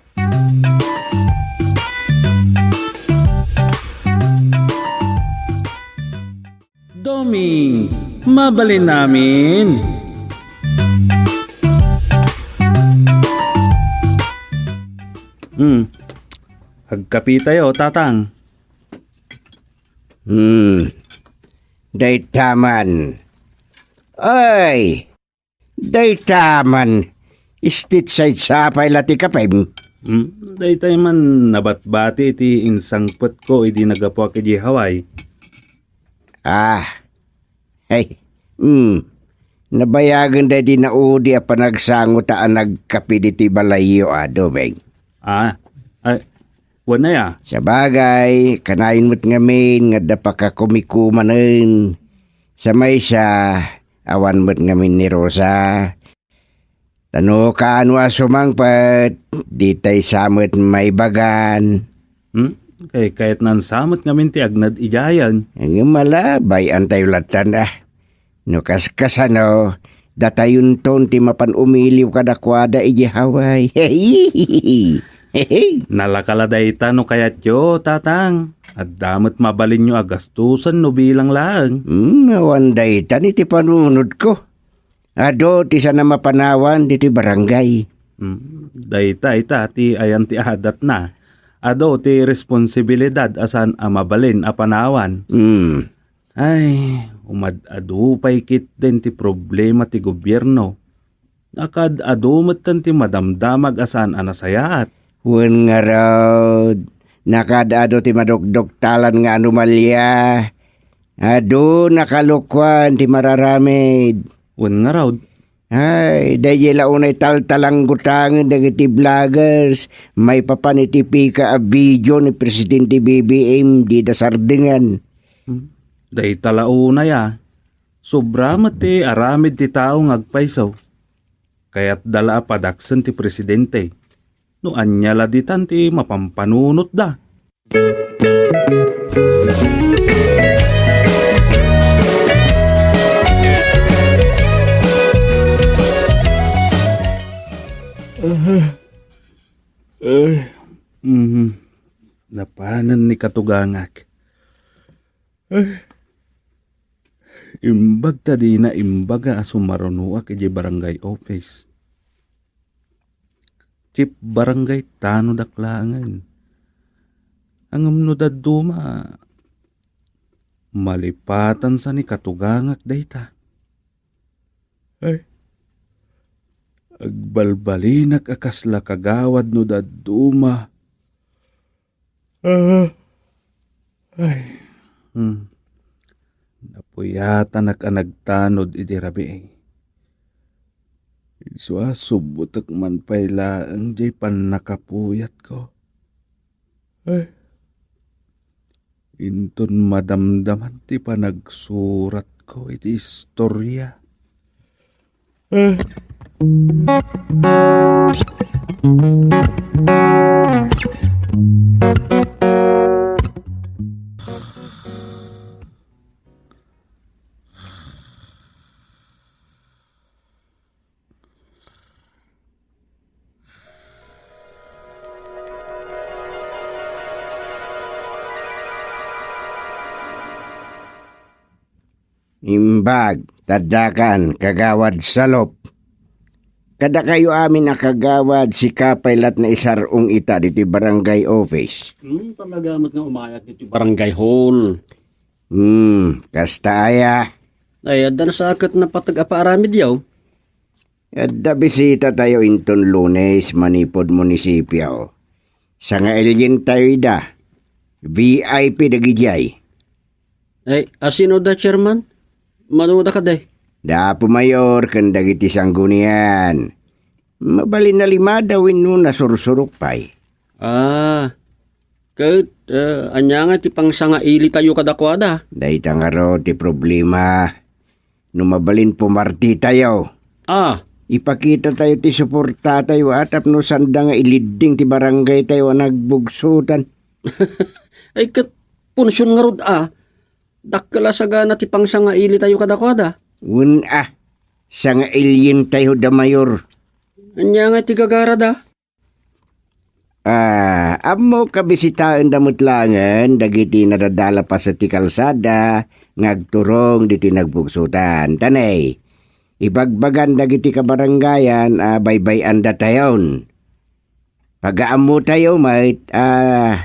Doming, mabalin amin. Hmm. Agkapitayo, Tatang. Hmm. Dayta man. Ay! Dayta man, state side sa pay la ti kapem. Hmm, daytay man nabatbati iti insangpetko idi naggapuak idiay Hawaii. Ah, ay, hmm, nabayagen daydi naudi a panagsango ta a nagkape ditoy balayyo a, Doming. Ah, ay, Wen aya? Sabagay, kanayon met ngamin nga adda pakakumikumanen. Sa maysa, awan met ngamin ni Rosa. Ta no kaano a sumangpet, ditay sa met maibagan. Hmm? Kay kayatnan sa met ngamin ti agnad idiayen. Ngem ala, bay-antayo lattan, ah. No kaskasano, datayonton ti mapan umiliw kadakuada idiay Hawaii. Nalaka la dayta no kayatyo, Tatang. Adda met mabalinyo a gastusen no bilang laeng. Hmm, awan dayta iti panunotko. Adu ti saan a mapanawan ditoy barangay. Hmm, dayta ita ti ayan ti adatna. Adu ti responsibilidad a saan a mabalin a panawan. Hmm. Ay, umad-adu pay ketdin ti problema ti gobierno. Nakaad-adu metten ti madamdamag a saan a nasayaat. Wen ngarud, nakaad-adu ti madukduktalan nga anomalia. Adu nakalukuan ti mararamid. Wen ngarud, Ay, daydiay la unay taltalanggutangen dagiti vloggers maipapan iti pika a video ni Presidente B B M dida Sardengan. Hmm. Dayta la unay a. Sobra met ti aramid ti tao nga agpayso. Kayatda la a padaksen ti presidente. No ania la ditan ti mapampanunotda. Ah, ay, mhm. Napanen ni katugangak. Ay. Imbag ta dina imbaga a sumarunoak idiay barangay office. Chief barangay tanodak laengen. Ngem no dadduma, malipatansa ni katugangak dayta. Ay, agbalbalinak a kasla kagawad no dadduma. Ah, ay. Hmm. Napuyatanak a nagtanod iti rabii. Isu a subbotek man pay laeng diay pannakapuyatko. Ay. Inton madamdaman ti panagsuratko iti istoria. Imbag, taddakan, Kagawad Salop. Kadakayo amin a kagawad, sika pay lat naisar-ong ita ditoy barangay office. Hmm, talaga met nga umayat ditoy barangay hall. Hmm, kasta aya? Ay, adda sa ket napateg a paaramidyo. Adda bisita tayo inton Lunes manipud munisipio. Sangailientayo ida. V I P dagidiay. Ay, asino da, Chairman? Mano da kadi? Da Apo Mayor ken dagiti sanggunian. Mabalin a lima da wenno nasursurok pay. Ah, ket, eh, ania nga ti pangsangailitayo kadakuada? Dayta ngarud ti problema. No mabalin pumartitayo. Ah. Ipakitatayo ti suportatayo a tapno sanda nga ilidding ti barangaytayo a nagbugsotan. Ay, ket punsion ngarud a. Dakkel a sagana ti pangsangailitayo kadakuada. Wen a, sangailientayo da Mayor. Ania nga ti gagarada? Ah, ammok a bisitaenda met laengen dagiti nadadala paset ti kalsada nga agturong ditoy nagbugsotan. Tanay, ibagbagan dagiti kabarangayan a baybay-andatayon. Pagaammotayo met a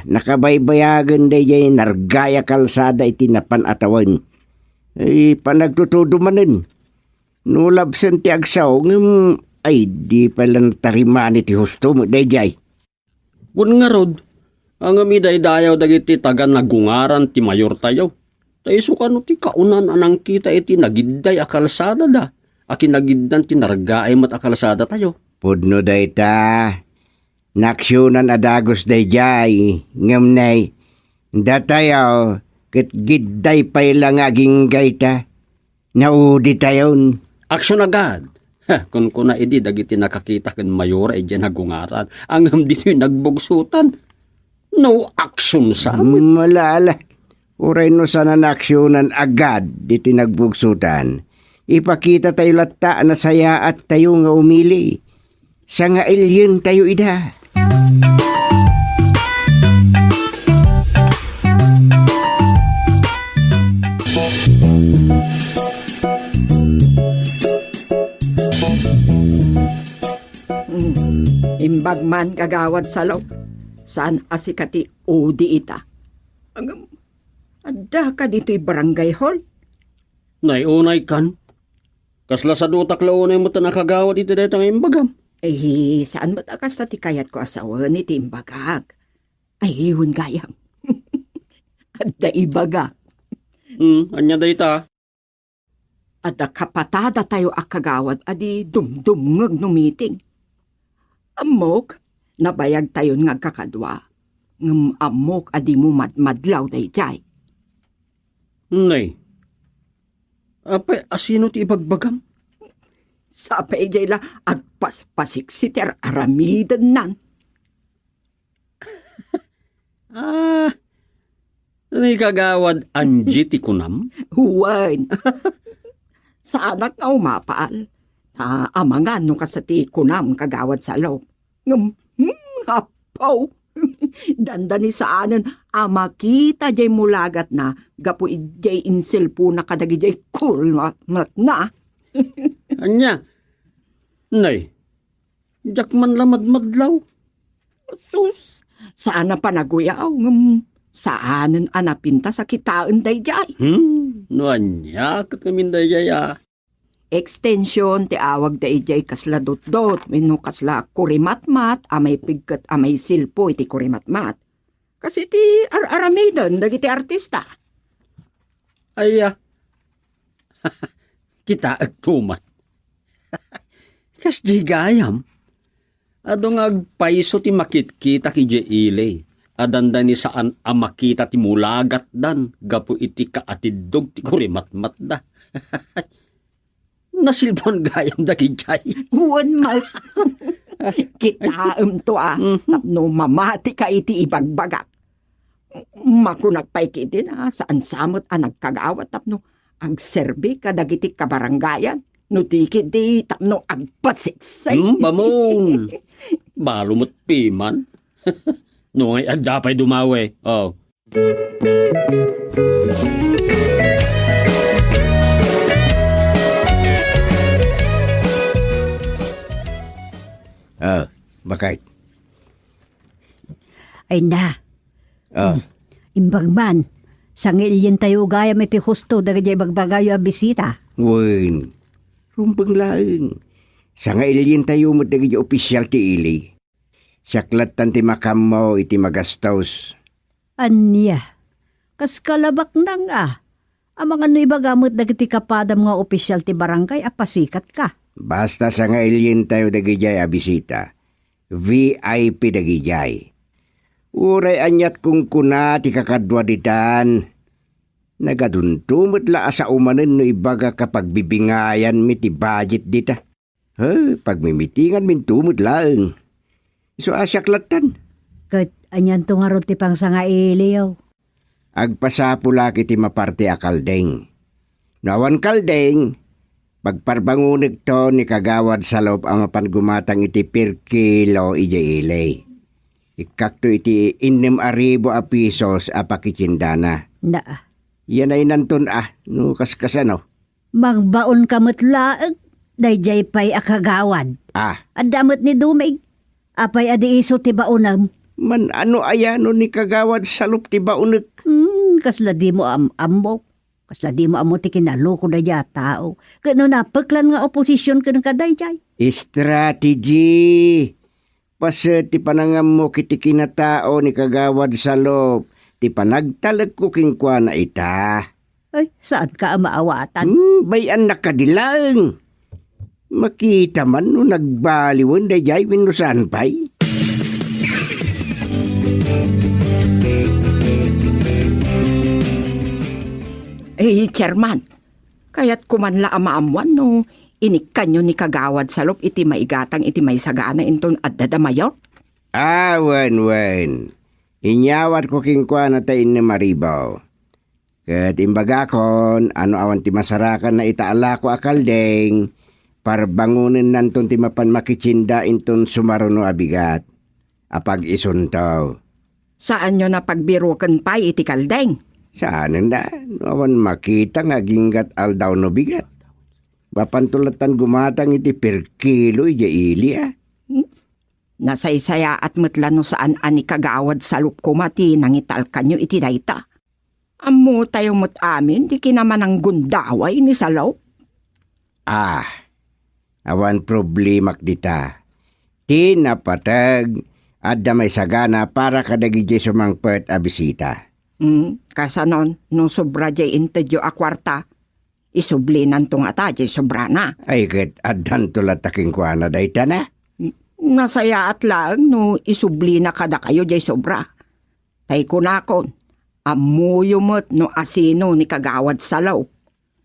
nakabaybayagen daydiay nargay a kalsada iti napan a tawen. Ay, panagtutudo manen. No labsen ti agsao, ngem ay di pay la natarimani ti husto met daydiay. Wen ngarud, ngem idaydayaw dagiti taga-Nagungaran ti mayortayo. Ta isu kano ti kaunaan a nangkita iti nagidday a kalsadada, a kinagiddan ti nargaay met a kalsadatayo. Pudno dayta, naaksionan a dagus daydiay, ngem nay, datayo ket gidday pay la nga aginggayta. Nauditayon. Action agad! Ha, kunkuna idi dagiti nakakita ken mayora idiay Nagungaran, ngem ditoy nagbugsotan. No action sa amin. Mala, ala. Uray no saan a naaksionan agad ditoy nagbugsotan, ipakitatayo latta a nasayaattayo nga umili. Sangailientayo ida. Hmm, imbag man, Kagawad Salop. Saan a sika ti udi ita? Agam, adda ka ditoy barangay hall? Nay, unay kan. Kasla sadutak la unay met a nakagawad iti dayta nga imbagam. Ay, saan met a kasta ti kayatko a sawen iti imbagak. Ay, wen gayam. Adda ibagak. Hmm, ania dayta? Adda kapatadatayo a kagawad a di dumdumngeg no meeting. Ammok, nabayagtayon nga agkakadua. Ngem ammok a dimo madmadlaw daydiay. Nay, Apay, asino ti ibagbagam? Sapay jay la agpaspasiksi ti ar-aramidennan. Ah, ni Kagawad Angie ti kunam? Wen. Saanak nga umapal. Ta amangan no kasta ti kunam, Kagawad Salop. Ngem, hmm, apo! Dandani saanen a makita jay mulagatna gapu idiay inselpona kadagidiay kurmatmatna. Ania? Nay, diak man la madmadlaw. Sus, saan a panaguyaw, ngem saanen a napintas a kitaen daydiay. Hmm, no ania ket ngamin daydiay a? Extension ti awagda idiay kasla dotdot wenno kasla kurimatmat a maipigket a maisilpo iti kurimatmat. Kas iti ar-aramiden dagiti artista. Aya. Kitaek tuman. Kasdi gayam. Adu nga agpayso ti makitkitak idiay ili a dandani saan a makita ti mulagatdan gapu iti kaatiddog ti kurimatmatda. Nasilpuan gayam dagidiay. Wen met. Kitaemto a, mhm, tapno mamatika iti ibagbagak. Makunak pay ketdin a saan sa met a nagkagawad tapno agserbi kadagiti kabarangayan. No di ketdi tapno agpasiksik. Hmm, bamon. Baro met piman. No, ngay adda pay dumawi. Oh. Ah, bakit? Ay na. Ah. Hmm. Imbag man, sangailientayo gayam iti husto dagiti ibagbagayo a bisita. Wen, rumbeng laeng. Sangailientayo met dagiti opisial ti ili. Siak lattan ti makaammo iti magastos. Ania? Kas kalabaknang a. Amangan no ibaga met dagiti kapadam nga opisial ti barangay a pasikatka. Basta sangailientayo dagidiay a bisita. V I P dagidiay. Uray aniat kunkuna ti kakadua ditan. Nagadunto met la a sao manen no ibagak a pagbibingayanmi ti budget dita. He, pagmimitinganminto met laeng. Isu a siak lattan. Ket anianto ngarud ti pangsangailiyo? Agpasapulak iti maparte a kaldeng. No awan kaldeng, pagparbangonekto ni Kagawad Salop a mapan gumatang iti per kilo idiay ili. Ikkakto iti innem a ribu a pesos a pakitiendana. Na. Yan ay nanton a, no kaskasano. Mangbaonka met laeng, daydiay pay a kagawad. Ah. Adda met ni Dumig. Apay a di isu ti baonem? Man-ano aya no ni Kagawad Salop ti baonek? Hmm, kasla dimo am-ammo. Kasla dimo ammo ti kinaloko daydiay a tao. Ket no napeklan nga oposision kenka daydiay? Strategy. Paset ti panangammok iti kinatao ni Kagawad Salop ti panagtalekko kenkuana ita. Ay, saanka a maawatan. Hmm, bay-annak kadi laeng. Makita man no nagbaliwen daydiay wenno saan pay. Eh, Chairman, kayatko man la a maammuan no inikkanyo ni Kagawad Salop iti maigatang iti maisagana inton adda da mayor? Ah, wen, wen. Inyawatko kenkuana ta innem a ribu. Ket imbagakon a no awan ti masarakanna ita a lako a kaldeng, parbangonennanton ti mapan makitienda inton sumaruno a bigat. Apag-isunto. Saanyon a pagbiroken pay iti kaldeng? Saanen da, no awan makita nga aginggat aldaw no bigat. Mapanto lattan gumatang iti per kilo idiay ili a. Hmm? Nasaysayaat met la no saan a ni Kagawad Salop koma ti nangitalkanyo iti dayta. Ammotayo met amin ti kinamananggundaway ni Salop. Ah, awan problemak dita. Ti napateg, adda maisagana para kadagidiay sumangpet a bisita. Hmm, kasanon, no sobra diay intedyo a kuarta, isublinanto ngata diay sobrana. Ay, ket addanto latta kenkuana dayta na? N-, nasayaat laeng no isublina kadakayo diay sobra. Tay kunakon, ammoyo met no asino ni Kagawad Salop.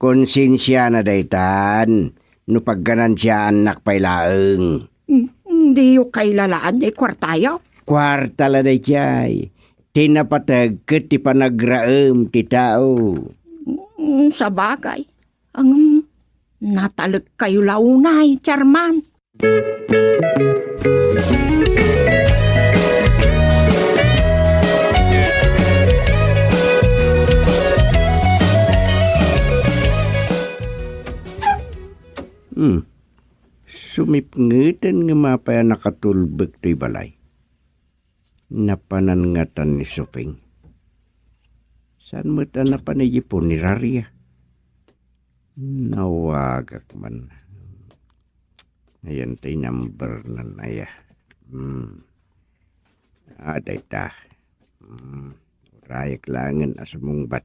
Konsensiana daytan, no pagganansiaannak pay laeng. Mm, diyo kailalaan ti kuartayo? Kuarta la daydiay. Ti napateg ket ti panagraem ti tao. Mm, sabagay. Ngem, natalekkayo la unay, Chairman. Hmm. Sumipngeten nga mapay a nakatulbek toy balay. Napanan ngatan ni Suping. Saan met a napan idiay punerarya? Nawagak man. Ayan tay number nan aya. Hmm. Ah, dayta. Hmm. Urayek laengen a sumungbat.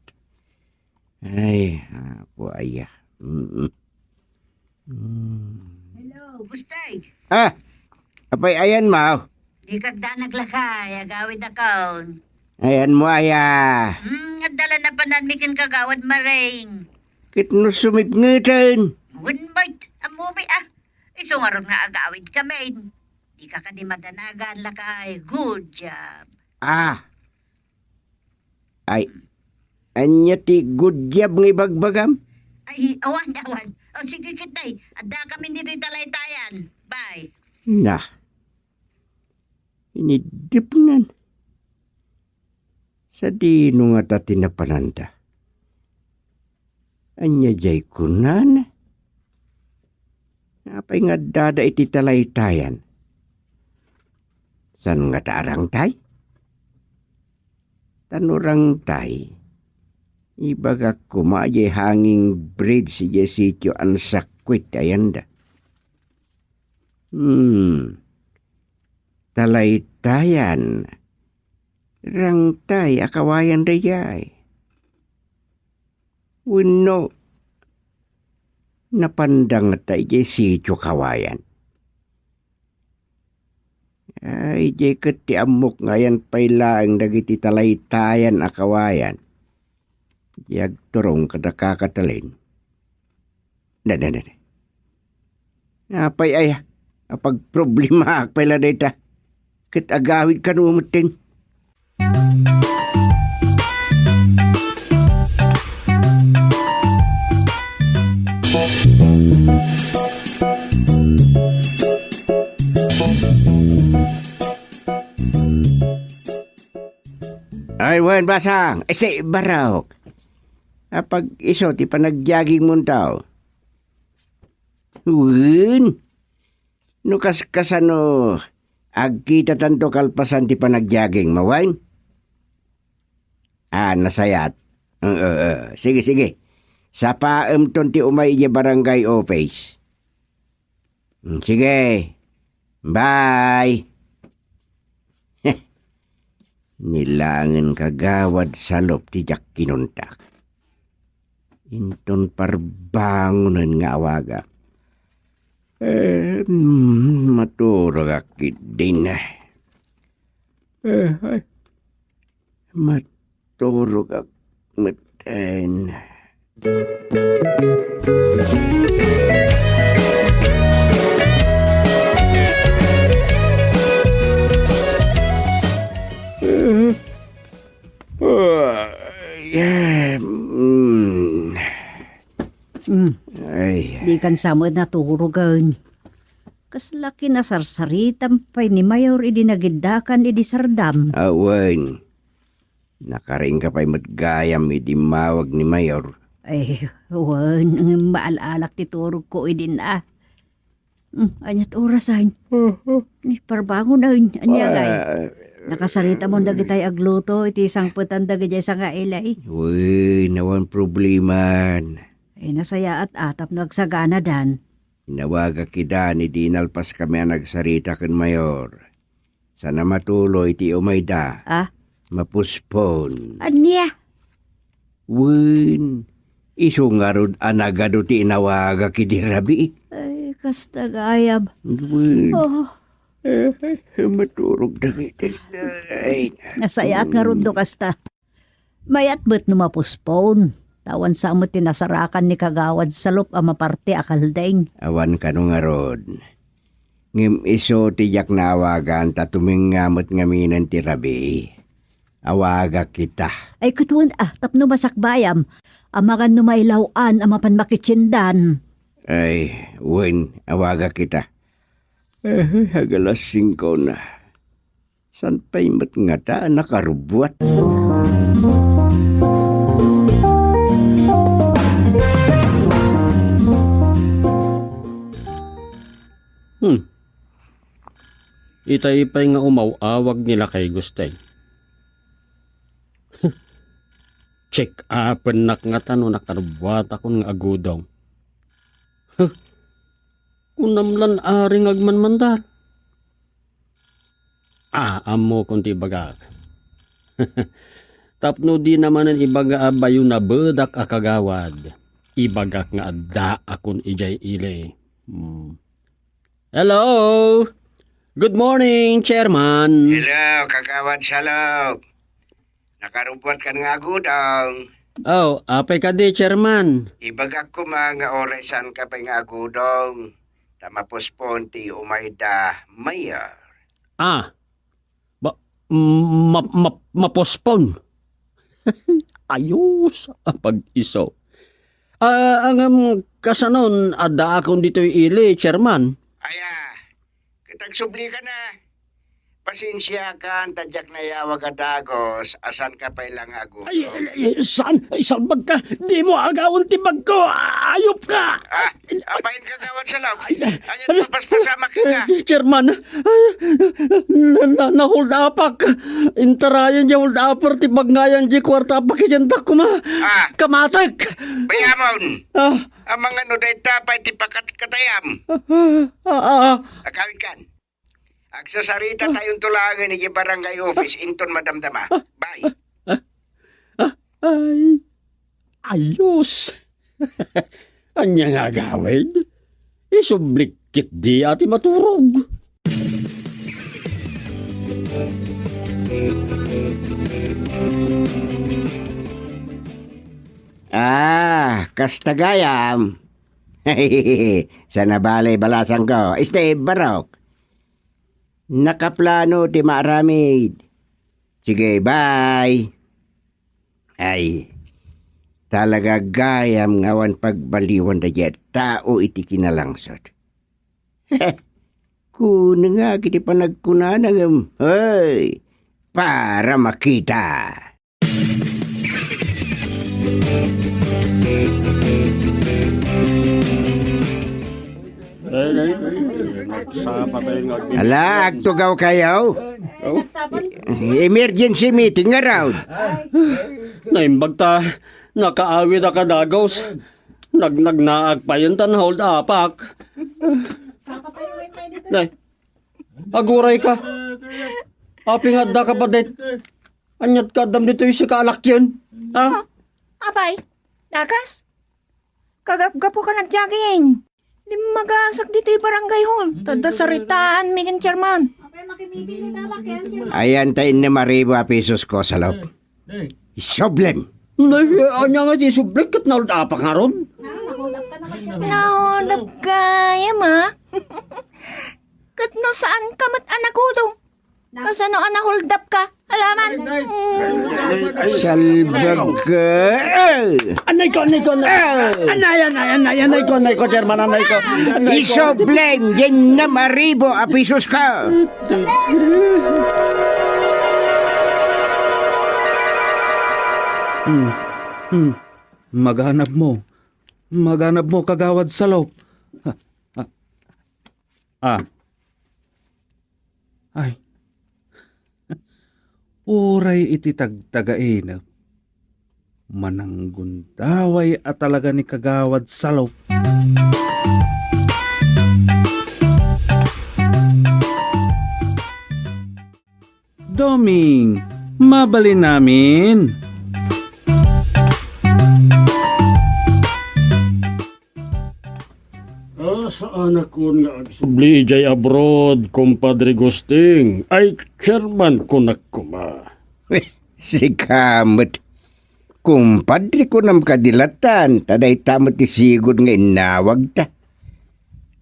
Ay, apo aya. Mm. Mm. Hello, Bustay. Ah, apay ayan mo? Dika agdanag lakay, agawidakon. Ayan mo aya. Hmm, adda la napananmi ken Kagawad Maring. Ket no sumipngeten. Wen met, ammomi a. Isu ngarud nga agawidkamin. Dika kadi madanagan lakay. Good job. Ah. Ay, ania ti good job nga ibagbagam? Ay, awan, awan. O, sige, ket, day. Addakamin ditoy talaytayan. Bye. Nah. Iniddepnan. Sadino ngata ti napananda? Ania diay kunana? Apay nga addada iti talaytayan? Saan ngata a rangtay? Ta no rangtay, ibagak koma diay hanging bridge idiay sitio a nasakuit ti ayanda. Hmm. Talaytayan. Rangtay a kawayan daydiay. Wenno, napanda ngata idiay sitio kawayan? Ay, diay ket ti ammok nga ayan pay laeng dagiti talaytayan a kawayan. Diay agturong kada kakatalin. Dada, dada. Apay aya, apagproblemaak pay la dayta. Ket agawid kano metten. Ay, wen, Basang. Isi, Barok. Apag-isu ti panagjogging monto. Wen? No kas-, kasano agkitatanto kalpasan ti panagjogging mo, wen? Ah, nasayaat. Ee, ee. Sige, sige. Sapaemton ti umay idiay barangay office. Mm, sige. Bye. Ni laengen kagawad salup ti diak kinuntak. Inton parbangonen nga awagak. Eh, mm, maturogak ketdin. Eh, ay. Maturogak metten. Eh, ah, yeah, mm. Mm. Ay. Dikan sa met naturogen. Kasla kinasarsaritam pay ni Mayor idi nagiddakan idi sardam. Awan. Nakariingka pay met gayam idi immawag ni Mayor. Ay, wen, maal-alak ti turogko idin a. Hmm, aniat orasen? Ni parbangon, ay, ania ngay? Ah, nakasaritamon dagitay agluto iti sangpetan dagidiay sangailay. Wen, awan probleman. Ay, nasayaat a tapno agsaganadan. Inawagak ida idi inalpaskami a nagsarita ken Mayor. Saan a matuloy ti umayda. Ah? Mapuspon. Ania? Wen, isu ngarud a nagadu ti inawagak idi rabii. Ay, kasta gayam. Wen. Oh. Eh, maturog dagiti. Ay, nasayaat ngarud no kasta. Mayat met no mapuspon. Ta awan sa met ti nasarakan ni Kagawad Salop a maparte a kaldeng. Awan kano ngarud. Ngem isu ti diak naawagan ta tumengnga met ngamin ti rabii. Awagak ita. Ay, ket wen, ah, tapno masakbayam. Amangan no mailaw-an a mapan makitiendan. Ay, wen, awagak ita. Eh, agalas singko na. Saan pay met ngata a nakarubbuat? Hmm. Itay pay nga umaw-awag ni Lakay Gusteng. Check-upennak ngata no nakarubbuatakon nga agudong. Huh. Kunam lan ari nga agmanmandar. Ah, ammokon ti ibagak. Tapno dina manen ibaga a bayo nabedak a kagawad, ibagak nga addaakon idiay ili. Hmm. Hello! Good morning, Chairman! Hello, Kagawad Salop! Nakarubbuatkan nga agudong. Oh, apay kadi, Chairman? Ibagak koma nga oray saanka pay nga agudong. Ta mapospon ti umay da Mayor. Ah, ba, ma, ma, mapospon? Ayos a pag-isu. Ah, ngem kasanon, addaakon ditoy ili, Chairman? Aya, ket agsublika na. Pasensiakan ta diak nayawag a dagus a saanka pay la nga agudong. Ay, ay, ay, saan? Ay, salbagka! Dimo agawen ti bagko! Ayupka! Ah, apay, Kagawad Salop? Ay, ay, ania ti ay, pagpaspasamak kenka? Ay, Chairman, ay, na, na, na-hold upak. Intarayan diay hold upper ti bagngayan diay kuarta a pakitiendak koma. Ah. Kamatek! Bayamon! Ah. Amangan no dayta pay ti pakatkatayam. Ah, ah, ah. Agawidkan. Agsasarita tayonto laengen idiay barangay office inton madamdama. Bye. Ah, ay. Ayos. Ania nga agawid? Isublik ketdi a ti maturog. Ah, kasta gayam. Saan a bale balasangko. Steve Barok. Nakaplano ti maaramid. Sige, bye. Ay, talaga gayam nga awan pagbaliwan daydiay a tao iti kinalangsot. Kuna nga iti panagkunana ngem, hey, para makita. Ala, agtugaw kayo? Emergency meeting ngarud. Naimbag ta, nakaawid a kadagus. Nagnagnaag payen ta na-hold upak. Nay, aguray ka. Apay nga adda ka padet? Aniat ka addam ditoy sika a lakyen? Ha? Ah, apay, dakas? Kagapgapo ka na, jogging. Limmagasak ditoy barangay hall. Tadda saritaan mi ken chairman. Ayan ta innem a ribu a pesos ko, Salop. Isublem. Nay, ania nga ti isublik ket na-hold upak ngarud? Na-hold up ka, ma? Ket no saan ka met a nagudong? Kasano a na-hold up ka? Alaman. Salbag ka. Anay ko, anay ko, anay. Ah! Anay, anay, anay, anay ko, anay ko, chairman, anay ko. Anay ko. Isublem, diay innem a ribu a pesos ka. Hmm. Hmm. Maganabmo. Maganabmo, Kagawad Salop. Ah, ah. Ah. Ay. Uray iti tagtagainep, mananggundaway a talaga ni Kagawad Salop. Doming, mabalin amin. Ah, saanakon nga agsubli idiay abroad, Compadre Gusting. Ay, chairman kunak koma. Sika met. Kumpadre, kunam kadi lattan, ta dayta met ti sigud nga innawagta.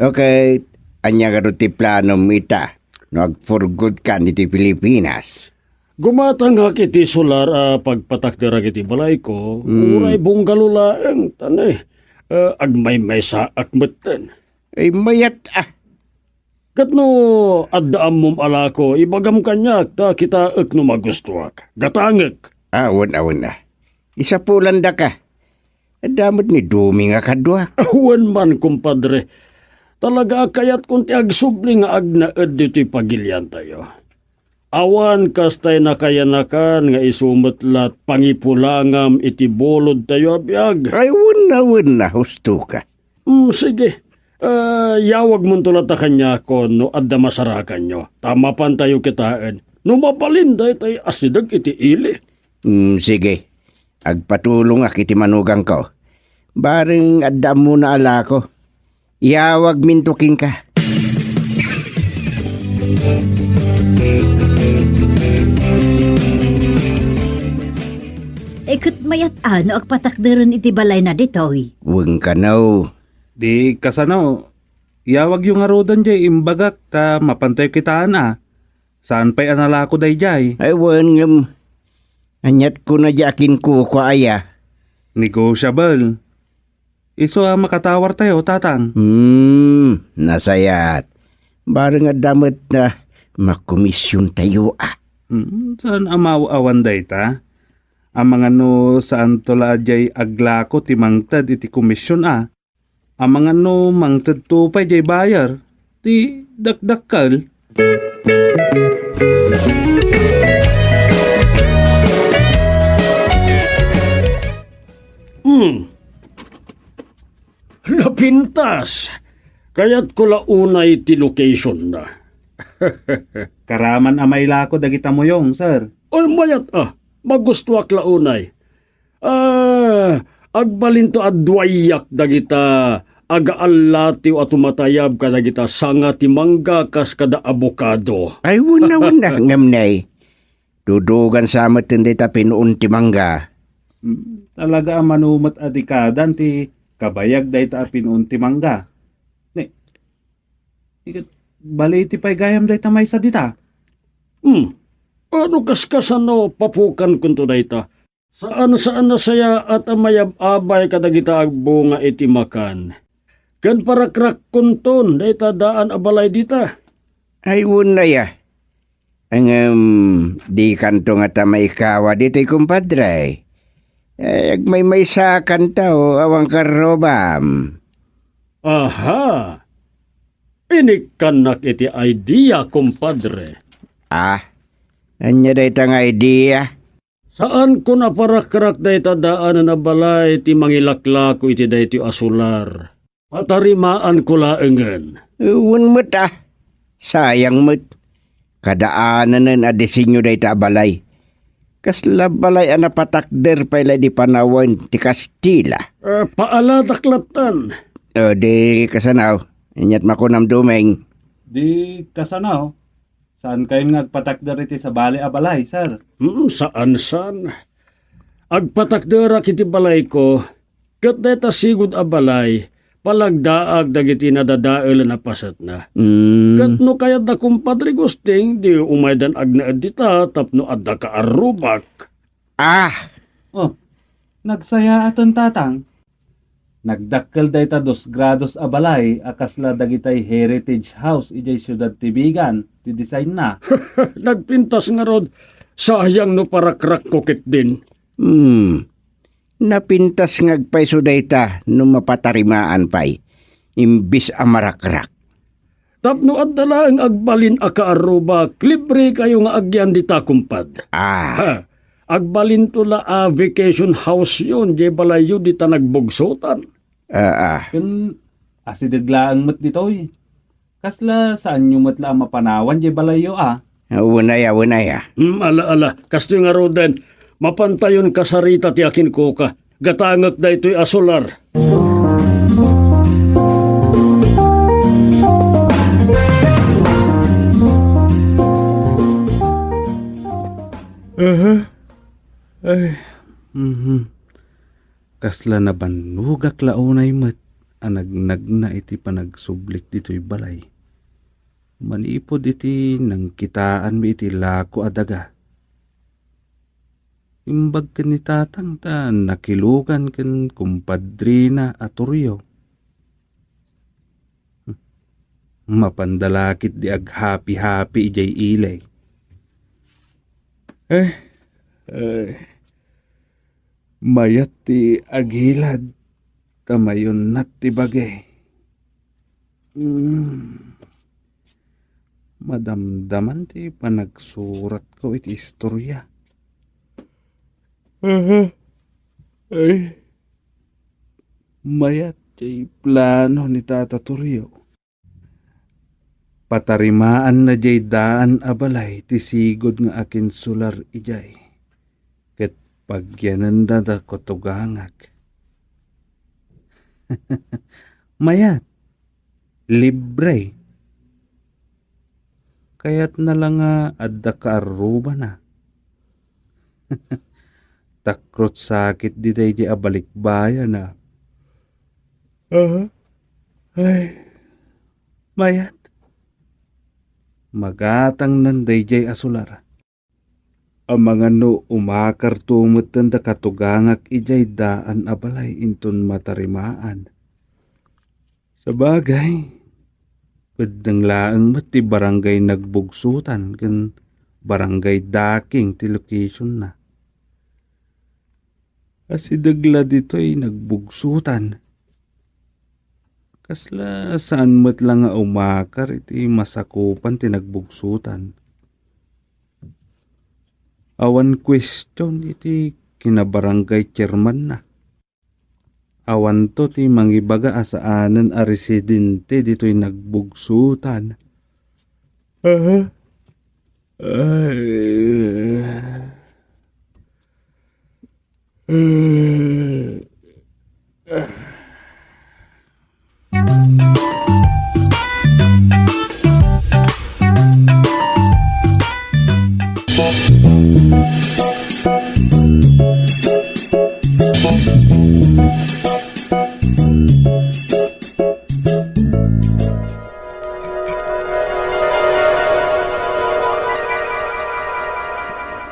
Okay, ania ngarud ti planom ita no agpurgod kan iti Pilipinas? Gumatangak iti solar a pagpatakderak iti balayko, Hmm. uray bungalo laeng, ta ne, eh, agmaymaysaak metten. Ay, mayat, ah. Ket no adda ammom a lako, ibagam kaniak, ta kitaek no magustuak. Gatangek. Awan, awan, ah. Isapulandaka. Adda met ni Dumi nga kaduak. Wen man, kumpadre. Talaga a kayatkon ti agsubli nga agnaed ditoy pagiliantayo. Awan kas tay nakayanakan nga isu met la ti pangipulangam iti bulodtayo a biag. Ay, wenna, wenna, husto ka. Mm, sige. Ah, yawagmonto latta kaniakon no adda masarakanyo. Ta mapantayo kitaen no mabalin daytay asideg iti ili. Mm, sige. Agpatulongak iti manugangko. Bareng adda ammona a lako. Yawagminto kenka. Eh, ket mayat a no agpatakderen iti balayna ditoy. Wen kano. Di kasano, yawagyo ngaruden jay imbagak ta mapantayo kitaen a. Saan pay a nalako dayjay? Ay, wen, ngem, aniat kuna di akin kukua aya? Negotiable. Isu a makatawartayo, Tatang. Hmm, nasayaat. Bareng adda met a makomisiontayo a. Hmm, saan a maaw-awan dayta? Amangan no saanto la a diay aglako ti mangted iti komision a. Amangan no mangtedto pay diay buyer ti dakdakkel. Hmm. Napintas. Kayatko la unay ti location na. Karaman a mailako dagita muyong, sir. Ay, mayat a. Magustuak la unay. Ah, agbalinto a duayak dagita agaallatiw a tumatayab kadagita sanga ti mangga kas kada abokado. Ay, wenna, wenna, ngem nay. Dudugan sa met dayta pinuon ti mangga. Mm, talaga a mano met a dekadan ti kabayag dayta a pinuon ti mangga. Ne, iket, baliti pay gayam dayta maysa dita. Hmm. Ano kaskasano papukankonto dayta? Saan, saan a sayaat a mayab-abay kadagita agbunga iti makan. Ken parakrakkonton dayta daan a balay dita. Ay, wen aya. Ngem, dikanto ngata maikawa ditoy, kumpadre. Ay, agmaymaysakanto, awan karrubam. Aha! Inikkannak iti idea, kumpadre. Ah, ania dayta nga idea? Saanko a parakrak dayta daanen a balay ti mangilaklako iti daytoy a solar. Patarimaanko laengen. Wen met a. Sayang met. Kadaananen a disenyo dayta a balay. Kasla balay a napatakder pay la idi panawen ti Kastila. Eh, paalatak lattan. O, di kasano? Aniat makunam, Dumeng? Di kasano? Saankayon nga agpatakder iti sabali a balay, sir? Hmm, saan, saan. Agpatakderak iti balayko, ket dayta sigud a balay, palagdaak dagiti nadadaelen a pasetna. Mm. Ket no kayatda, kumpadre Gusting, di umaydan agnaed dita tapno adda kaarrubak. Ah! Oh, nagsayaaten, Tatang. Nagdakkel dayta dos grados a balay a kasla dagitay Heritage House idiay siudad ti Vigan ti designna. Nagpintas ngarud, sayang no parakrakko ketdin. Hmm. Napintas nga agpayso dayta no mapatarimaan pay, imbes a marakrak. Tapno adda laeng agbalin a kaarrubak, librekayo nga agyan dita, kumpad. Ah. Ha, agbalinto la a vacation house-yon, diay balayyo dita nagbugsotan. Ah, ah. Ken asideg laeng met ditoy. Kasla saanyo met la a mapanawan diay balayyo a? Awan aya, awan aya. Hmm, ala, ala. Kastoy ngaruden, mapantayon kasarita ti akinkuka. Gatangek daytoy a solar. Aha. Ay. Mhm. Kasla nabannogak la unay met a nagnagna iti panagsublik ditoy balay. Manipud iti nangkitaanmi iti lako a daga. Imbag ken ni Tatang ta nakilugan ken kumpadrina a Torrio. Mapanda la ketdi aghapi-hapi idiay ili. Eh, eh, mayat ti agilad ta mayunnat ti bagi. Hmm. Madamdaman ti panagsuratko iti istoria. Aha. Ay. Mayat ti plano ni Tata Torrio. Patarimaanna diay daan a balay ti sigud nga akinsular idiay, ket pagyanenda da katugangak. Mayat, libre. Kayatna la nga adda kaarrubana. Takrot sakit di daydi a balikbayana. Aha. Ay, mayat. Magatangnan daydiay a sular. Amangan no umakarto metten da katugangak idiay daan a balay inton matarimaan. Sabagay, peddeng laeng met ti barangay Nagbugsutan ken barangay Daking ti lokasionna. Asideg la ditoy Nagbugsutan. Kasla saan met la nga umakar iti masakupan ti Nagbugsutan. Awan kuestion iti kinabarangay chairmanna. Awanto ti mangibaga a saanen a residente ditoy Nagbugsutan. Aha. Ay. Eh.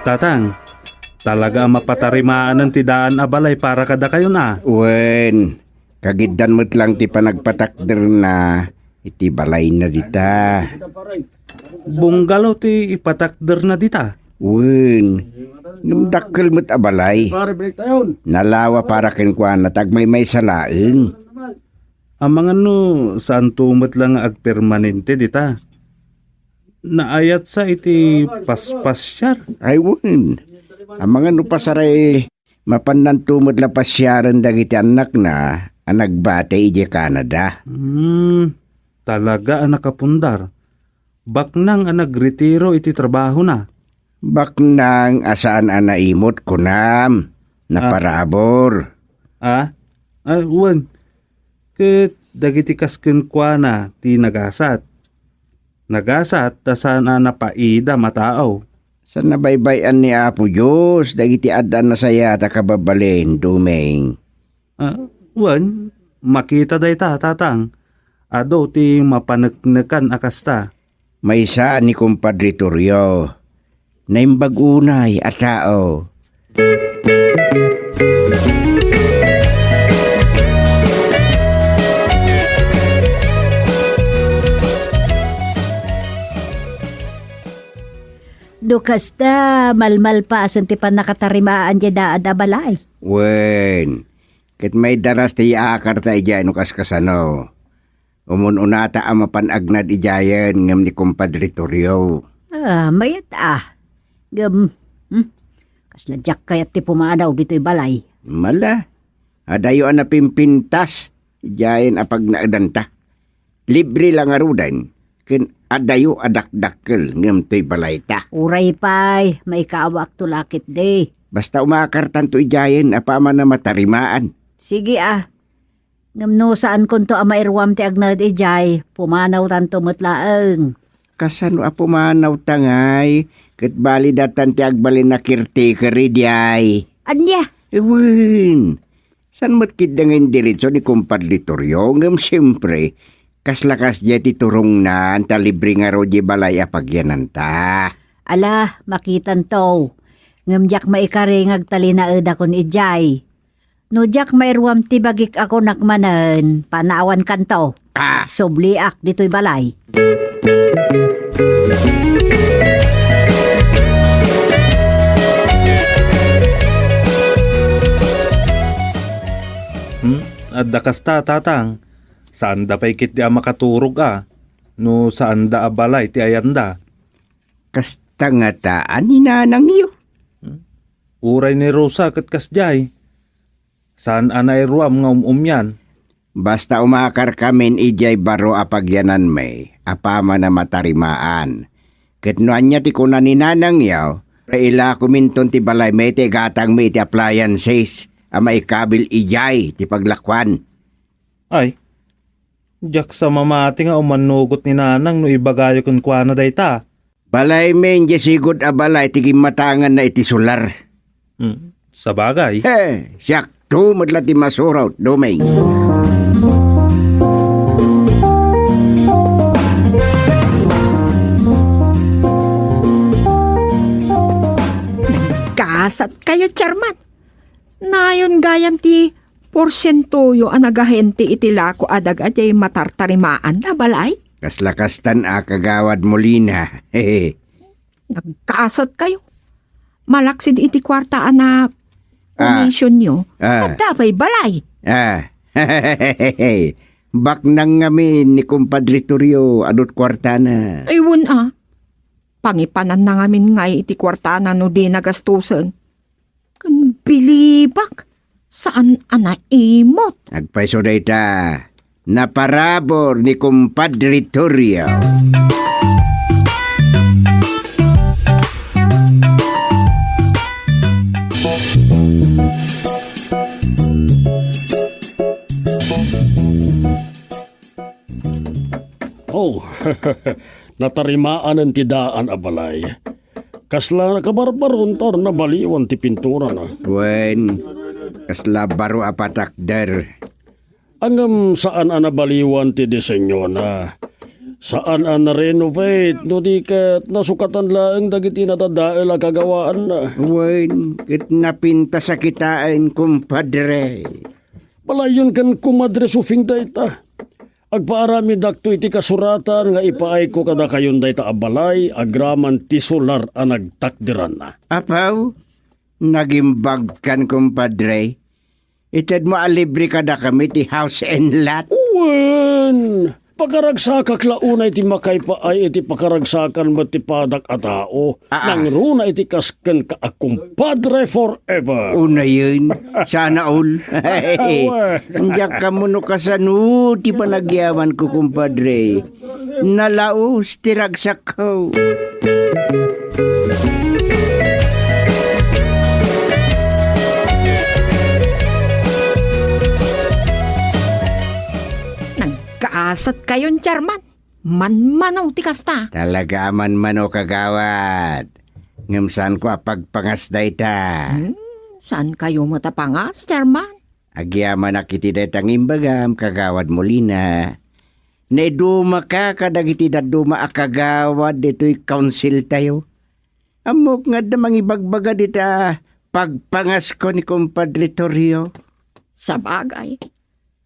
Tatang, talaga a mapatarimaanen ti daan a balay para kadakayon a. Wen, kagiddan met lang ti panagpatakderna iti balayna dita. Bungalow ti ipatakderna dita? Wen, ngem dakkel met a balay. Nalawa para kenkuana ta agmaymaysa laeng. Amangan no saanto met la nga agpermanente dita. Naayatsa iti paspasiar. Ay, wen. Amangan no pasaray, mapannanto met la pasiaren dagiti annakna a nagbati idiay Canada. Hmm, talaga a nakapundar. Baknang a nagretiro iti trabahona. Baknang a saan a naimot, kunam. Ah. Naparaabor. Ah? Ah, wen. Ket dagiti kas kenkuana ti nagasat. Nagasat ta saan a napaidam a tao. Sa nabaybay-an ni Apo Dios dagiti adda a nasayaat a kababalin, Dumeng. Ah, wen, makita dayta, Tatang. Adu ti mapaneknekan a kasta. Maysa ni Kumpadre Torrio. Naimbag unay a tao. No kasta, malmalpasen ti pannakatarimaan diay daan a balay. Wen, ket maidaras ti yaakarta idiay no kaskasano. Umun-unata a mapan agnad idiayen ngem ni Kumpadre Torrio. Ah, mayat a. Ngem, hmm, kasla diak kayat ti pumanaw ditoy balay. Mala, adayo a napimpintas idiayen a pagnaedanta. Libre la ngaruden, ken adayo a dakdakkel ngem toy balayta. Uray pay, maikaawakto la ketdi. Basta umakartanto idiayen apaman a matarimaan. Sige a. Ngem no saankonto a mairuam ti agnaed idiay, pumanawtanto met laeng. Kasano a pumanawta ngay? Ket balidattan ti agbalin a caretaker idiay. Ania? Wen, Saan met ketdi nga indiretso ni Kumpadre Torrio, ngem siempre, kasla kasdiay ti turongnan ta libre ngarud diay balay a pagyananta. Ala, makitanto. Ngem diak maikari nga agtalinaedakon idiay. No diak mairuam ti bagik a kunak manen, panawankanto. Ah! Subliak ditoy balay. Hmm? Adda kasta, Tatang. Saanda pay ketdi a makaturog a, no saanda a balay ti ayanda. Kasta ngata a ni nanangyo. Hmm? Uray ni Rosa ket kasdiay. Saan a nairuam nga um-umian. Basta umakarkamin idiay baro a pagyananmi, apaman a matarimaan. Ket no ania ti kuna ni nanangyo, ilakominton ti balaymi ti igatangmi iti appliances a maikabil idiay ti paglakuan. Ay, diak sa mamati nga umannugot ni nanang no ibagayo kenkuana dayta. Balaymi, diay sigud a balay ti gimmatanganna iti solar. Hmm, sabagay. He, siakto met la ti masurot, Doming. Kasat kayo, Chairman. Nayon gayam ti porsientoyo a nagahente iti lako a daga diay matartarimaan a balay? Kasla kastan a, Kagawad Molina. Nagkasat kayo. Malaksid iti kuarta a na Ah. Komisyonyo. Ah. Adda pay balay. Ah. Baknang ngamin ni Kumpadre Torrio, adut kuartana. Ay, wen a. Pangipananna ngamin ngay iti kuartana no di nagastusen. Ken bilibak, saan a naimot. Agpayso dayta, naparabur ni Kumpadre Torrio. Oh, natarimaanen ti daan a balay. Kasla nakabarbaron ta nabaliwan ti pinturana. Wen, kasla baro a patakder. Ngem saan a nabaliwan ti disenyona. Saan a na-renovate, no di ket nasukatan laeng dagiti nadadael a kagawaanna. Wen, ket napintas a kitaen, kumpadre. Balayen ken Kumadre Sufing dayta. Agpaaramidakto iti kasuratan nga ipaayko kadakayon dayta a balay agraman ti solar a nagtakderanna. Apaw, nagimbagkan, kumpadre. Itedmo a libre kadakami ti house and lot. Wen, pakaragsakak la unay ti makaipaay iti pakaragsakan met ti padak a tao. Aa. Nangruna iti kas kenka a kumpadre forever. Unayen, sana all. Awa. Diak ammo no kasano ti panagyamanko, kumpadre. Nalaos ti ragsakko. Nagkaasat kayon, Chairman. Manmano ti kasta. Talaga a manmano, kagawad. Ngem saanko a pagpangas dayta. Hmm, saan kayo met a pangas, Chairman? Agyamanak iti dayta nga imbagam, Kagawad Molina. Naidumaka kadagiti dadduma a kagawad ditoy council tayo. Ammok nga adda mangibagbaga dita pagpangasko ni Compadre Torrio. Sabagay.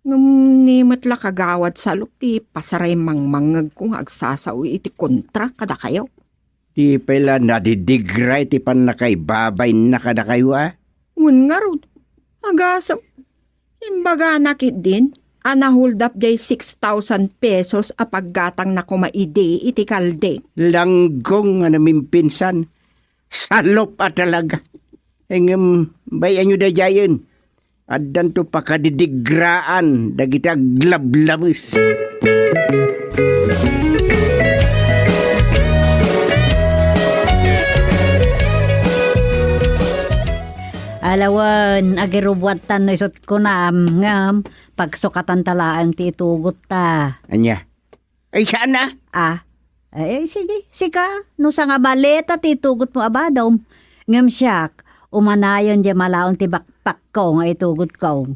Ngem ni met la Kagawad Salop ti pasaray mangmangngegko nga agsasao iti kontra kadakayo. Di pay la nadidigra iti pannakaibabayna kadakayo, a? Wen ngarud, agasem, imbagana ketdin a nahuldap diay six thousand pesos a paggatangna koma idi iti kalding. Langgong a namimpinsan, Salop a talaga. Ngem, bay-anyo daydiayen. Addanto pakadidigraan dagiti aglablabes. Alawen, agirubuattan no isut' kunam, ngem pagsukatanta laeng ti itugotta. Ania? Ay, saan a? Ah, eh, sige, sika, no sangabaleta ti itugotmo a badom. Ngem siak, umanayon diay malaon ti bakpakko nga itugotko.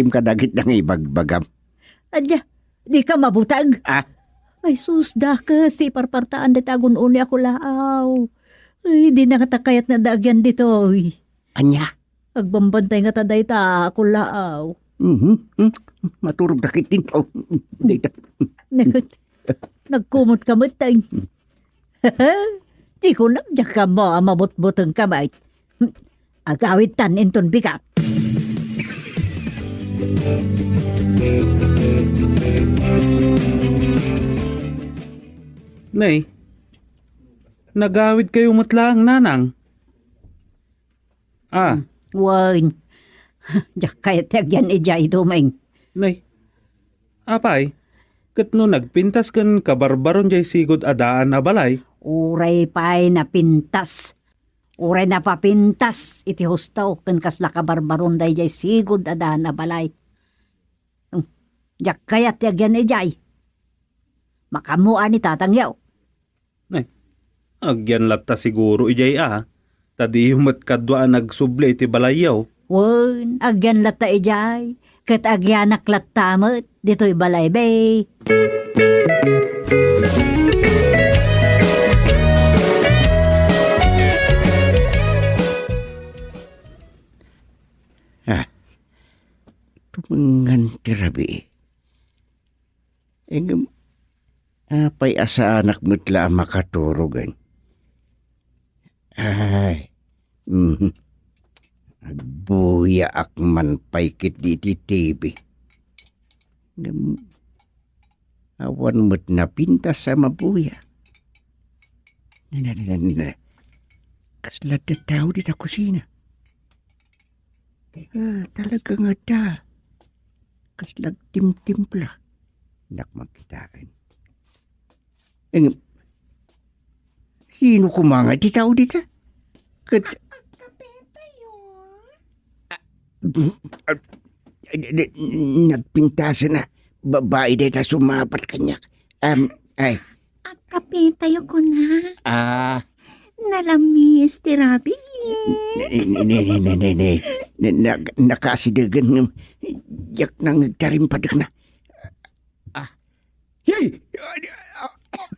Ibagbagim kadagiti nangibagbagam. Adda, dika mabutag? Ah? Ay sus, dakes ti iparpartaan dayta agun-uni a kulaaw. Ay, dina ngata kayatna adda agyan ditoy. Ania? Agbambantay ngata dayta a kulaaw. Mhm. Hmm. Maturog dakit din. Oh, dayta. Nakat-, nagkumot ka met, ay. Di ko nagdiak ka mo a mabutbuteng ka met. Agawidtan inton bigat. Nay, nagawid kayo met laeng, nanang? Ah. Hmm. Wen. Diak kayat ti agyan idiay, Doming. Nay, apay, ket no nagpintas ken kabarbaron diay sigud a daan a balay? Uray pay napintas. Uray napapintas iti husto ken kasla kabarbaron daydiay sigud a daan a balay. Hmm. Diak kayat ti agyan idiay. Makaammoan ni tatangyo. Ay, agyan latta siguro idiay a, ta diyo met kadua a nagsubli iti balayyo. Wen, agyan latta idiay, ket agyanak latta met ditoy balay, bay. Ah, tumengngan ti rabii. Ngem apay a saanak met la a makaturogen? Ay, mhm. Agbuyaak man pay ketdi iti T V. Ngem awan met napintas a mabuya. Na, na, na, na, na. Kasla adda tao dita kusina. Ah, talaga nga adda. Kasla agtimtimpla. Nak makitaen. Ngem, sino koma nga ti tao dita? Ket Agkapetayo? Ah, ah, nagpintasen a babai dayta sumabat kaniak. Am, ay. Agkapetayo kuna. Ah. Nalamis ti rabilik. Ne, ne, ne, ne, ne, ne, ne. Ne, nag-, nakasidegen ngem diak nangngeg ti arimpadekna. Ah. Hey! Ah, ah, ah,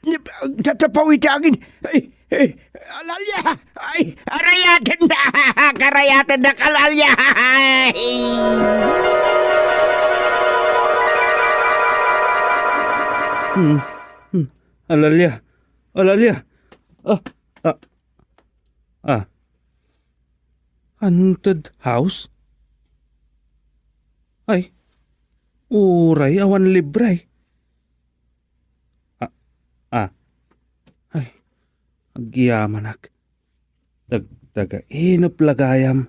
tatapaw iti agin. Ay, ay, alalia! Ay, arayatendak! Karayatendak, alalia! Ay! Hmm, hmm. Alalia! Alalia! Ah, ah, ah. Haunted house? Ay, uray awan libre. Ah, ah. Ay, agyamanak. Dag-, dagainep la gayam.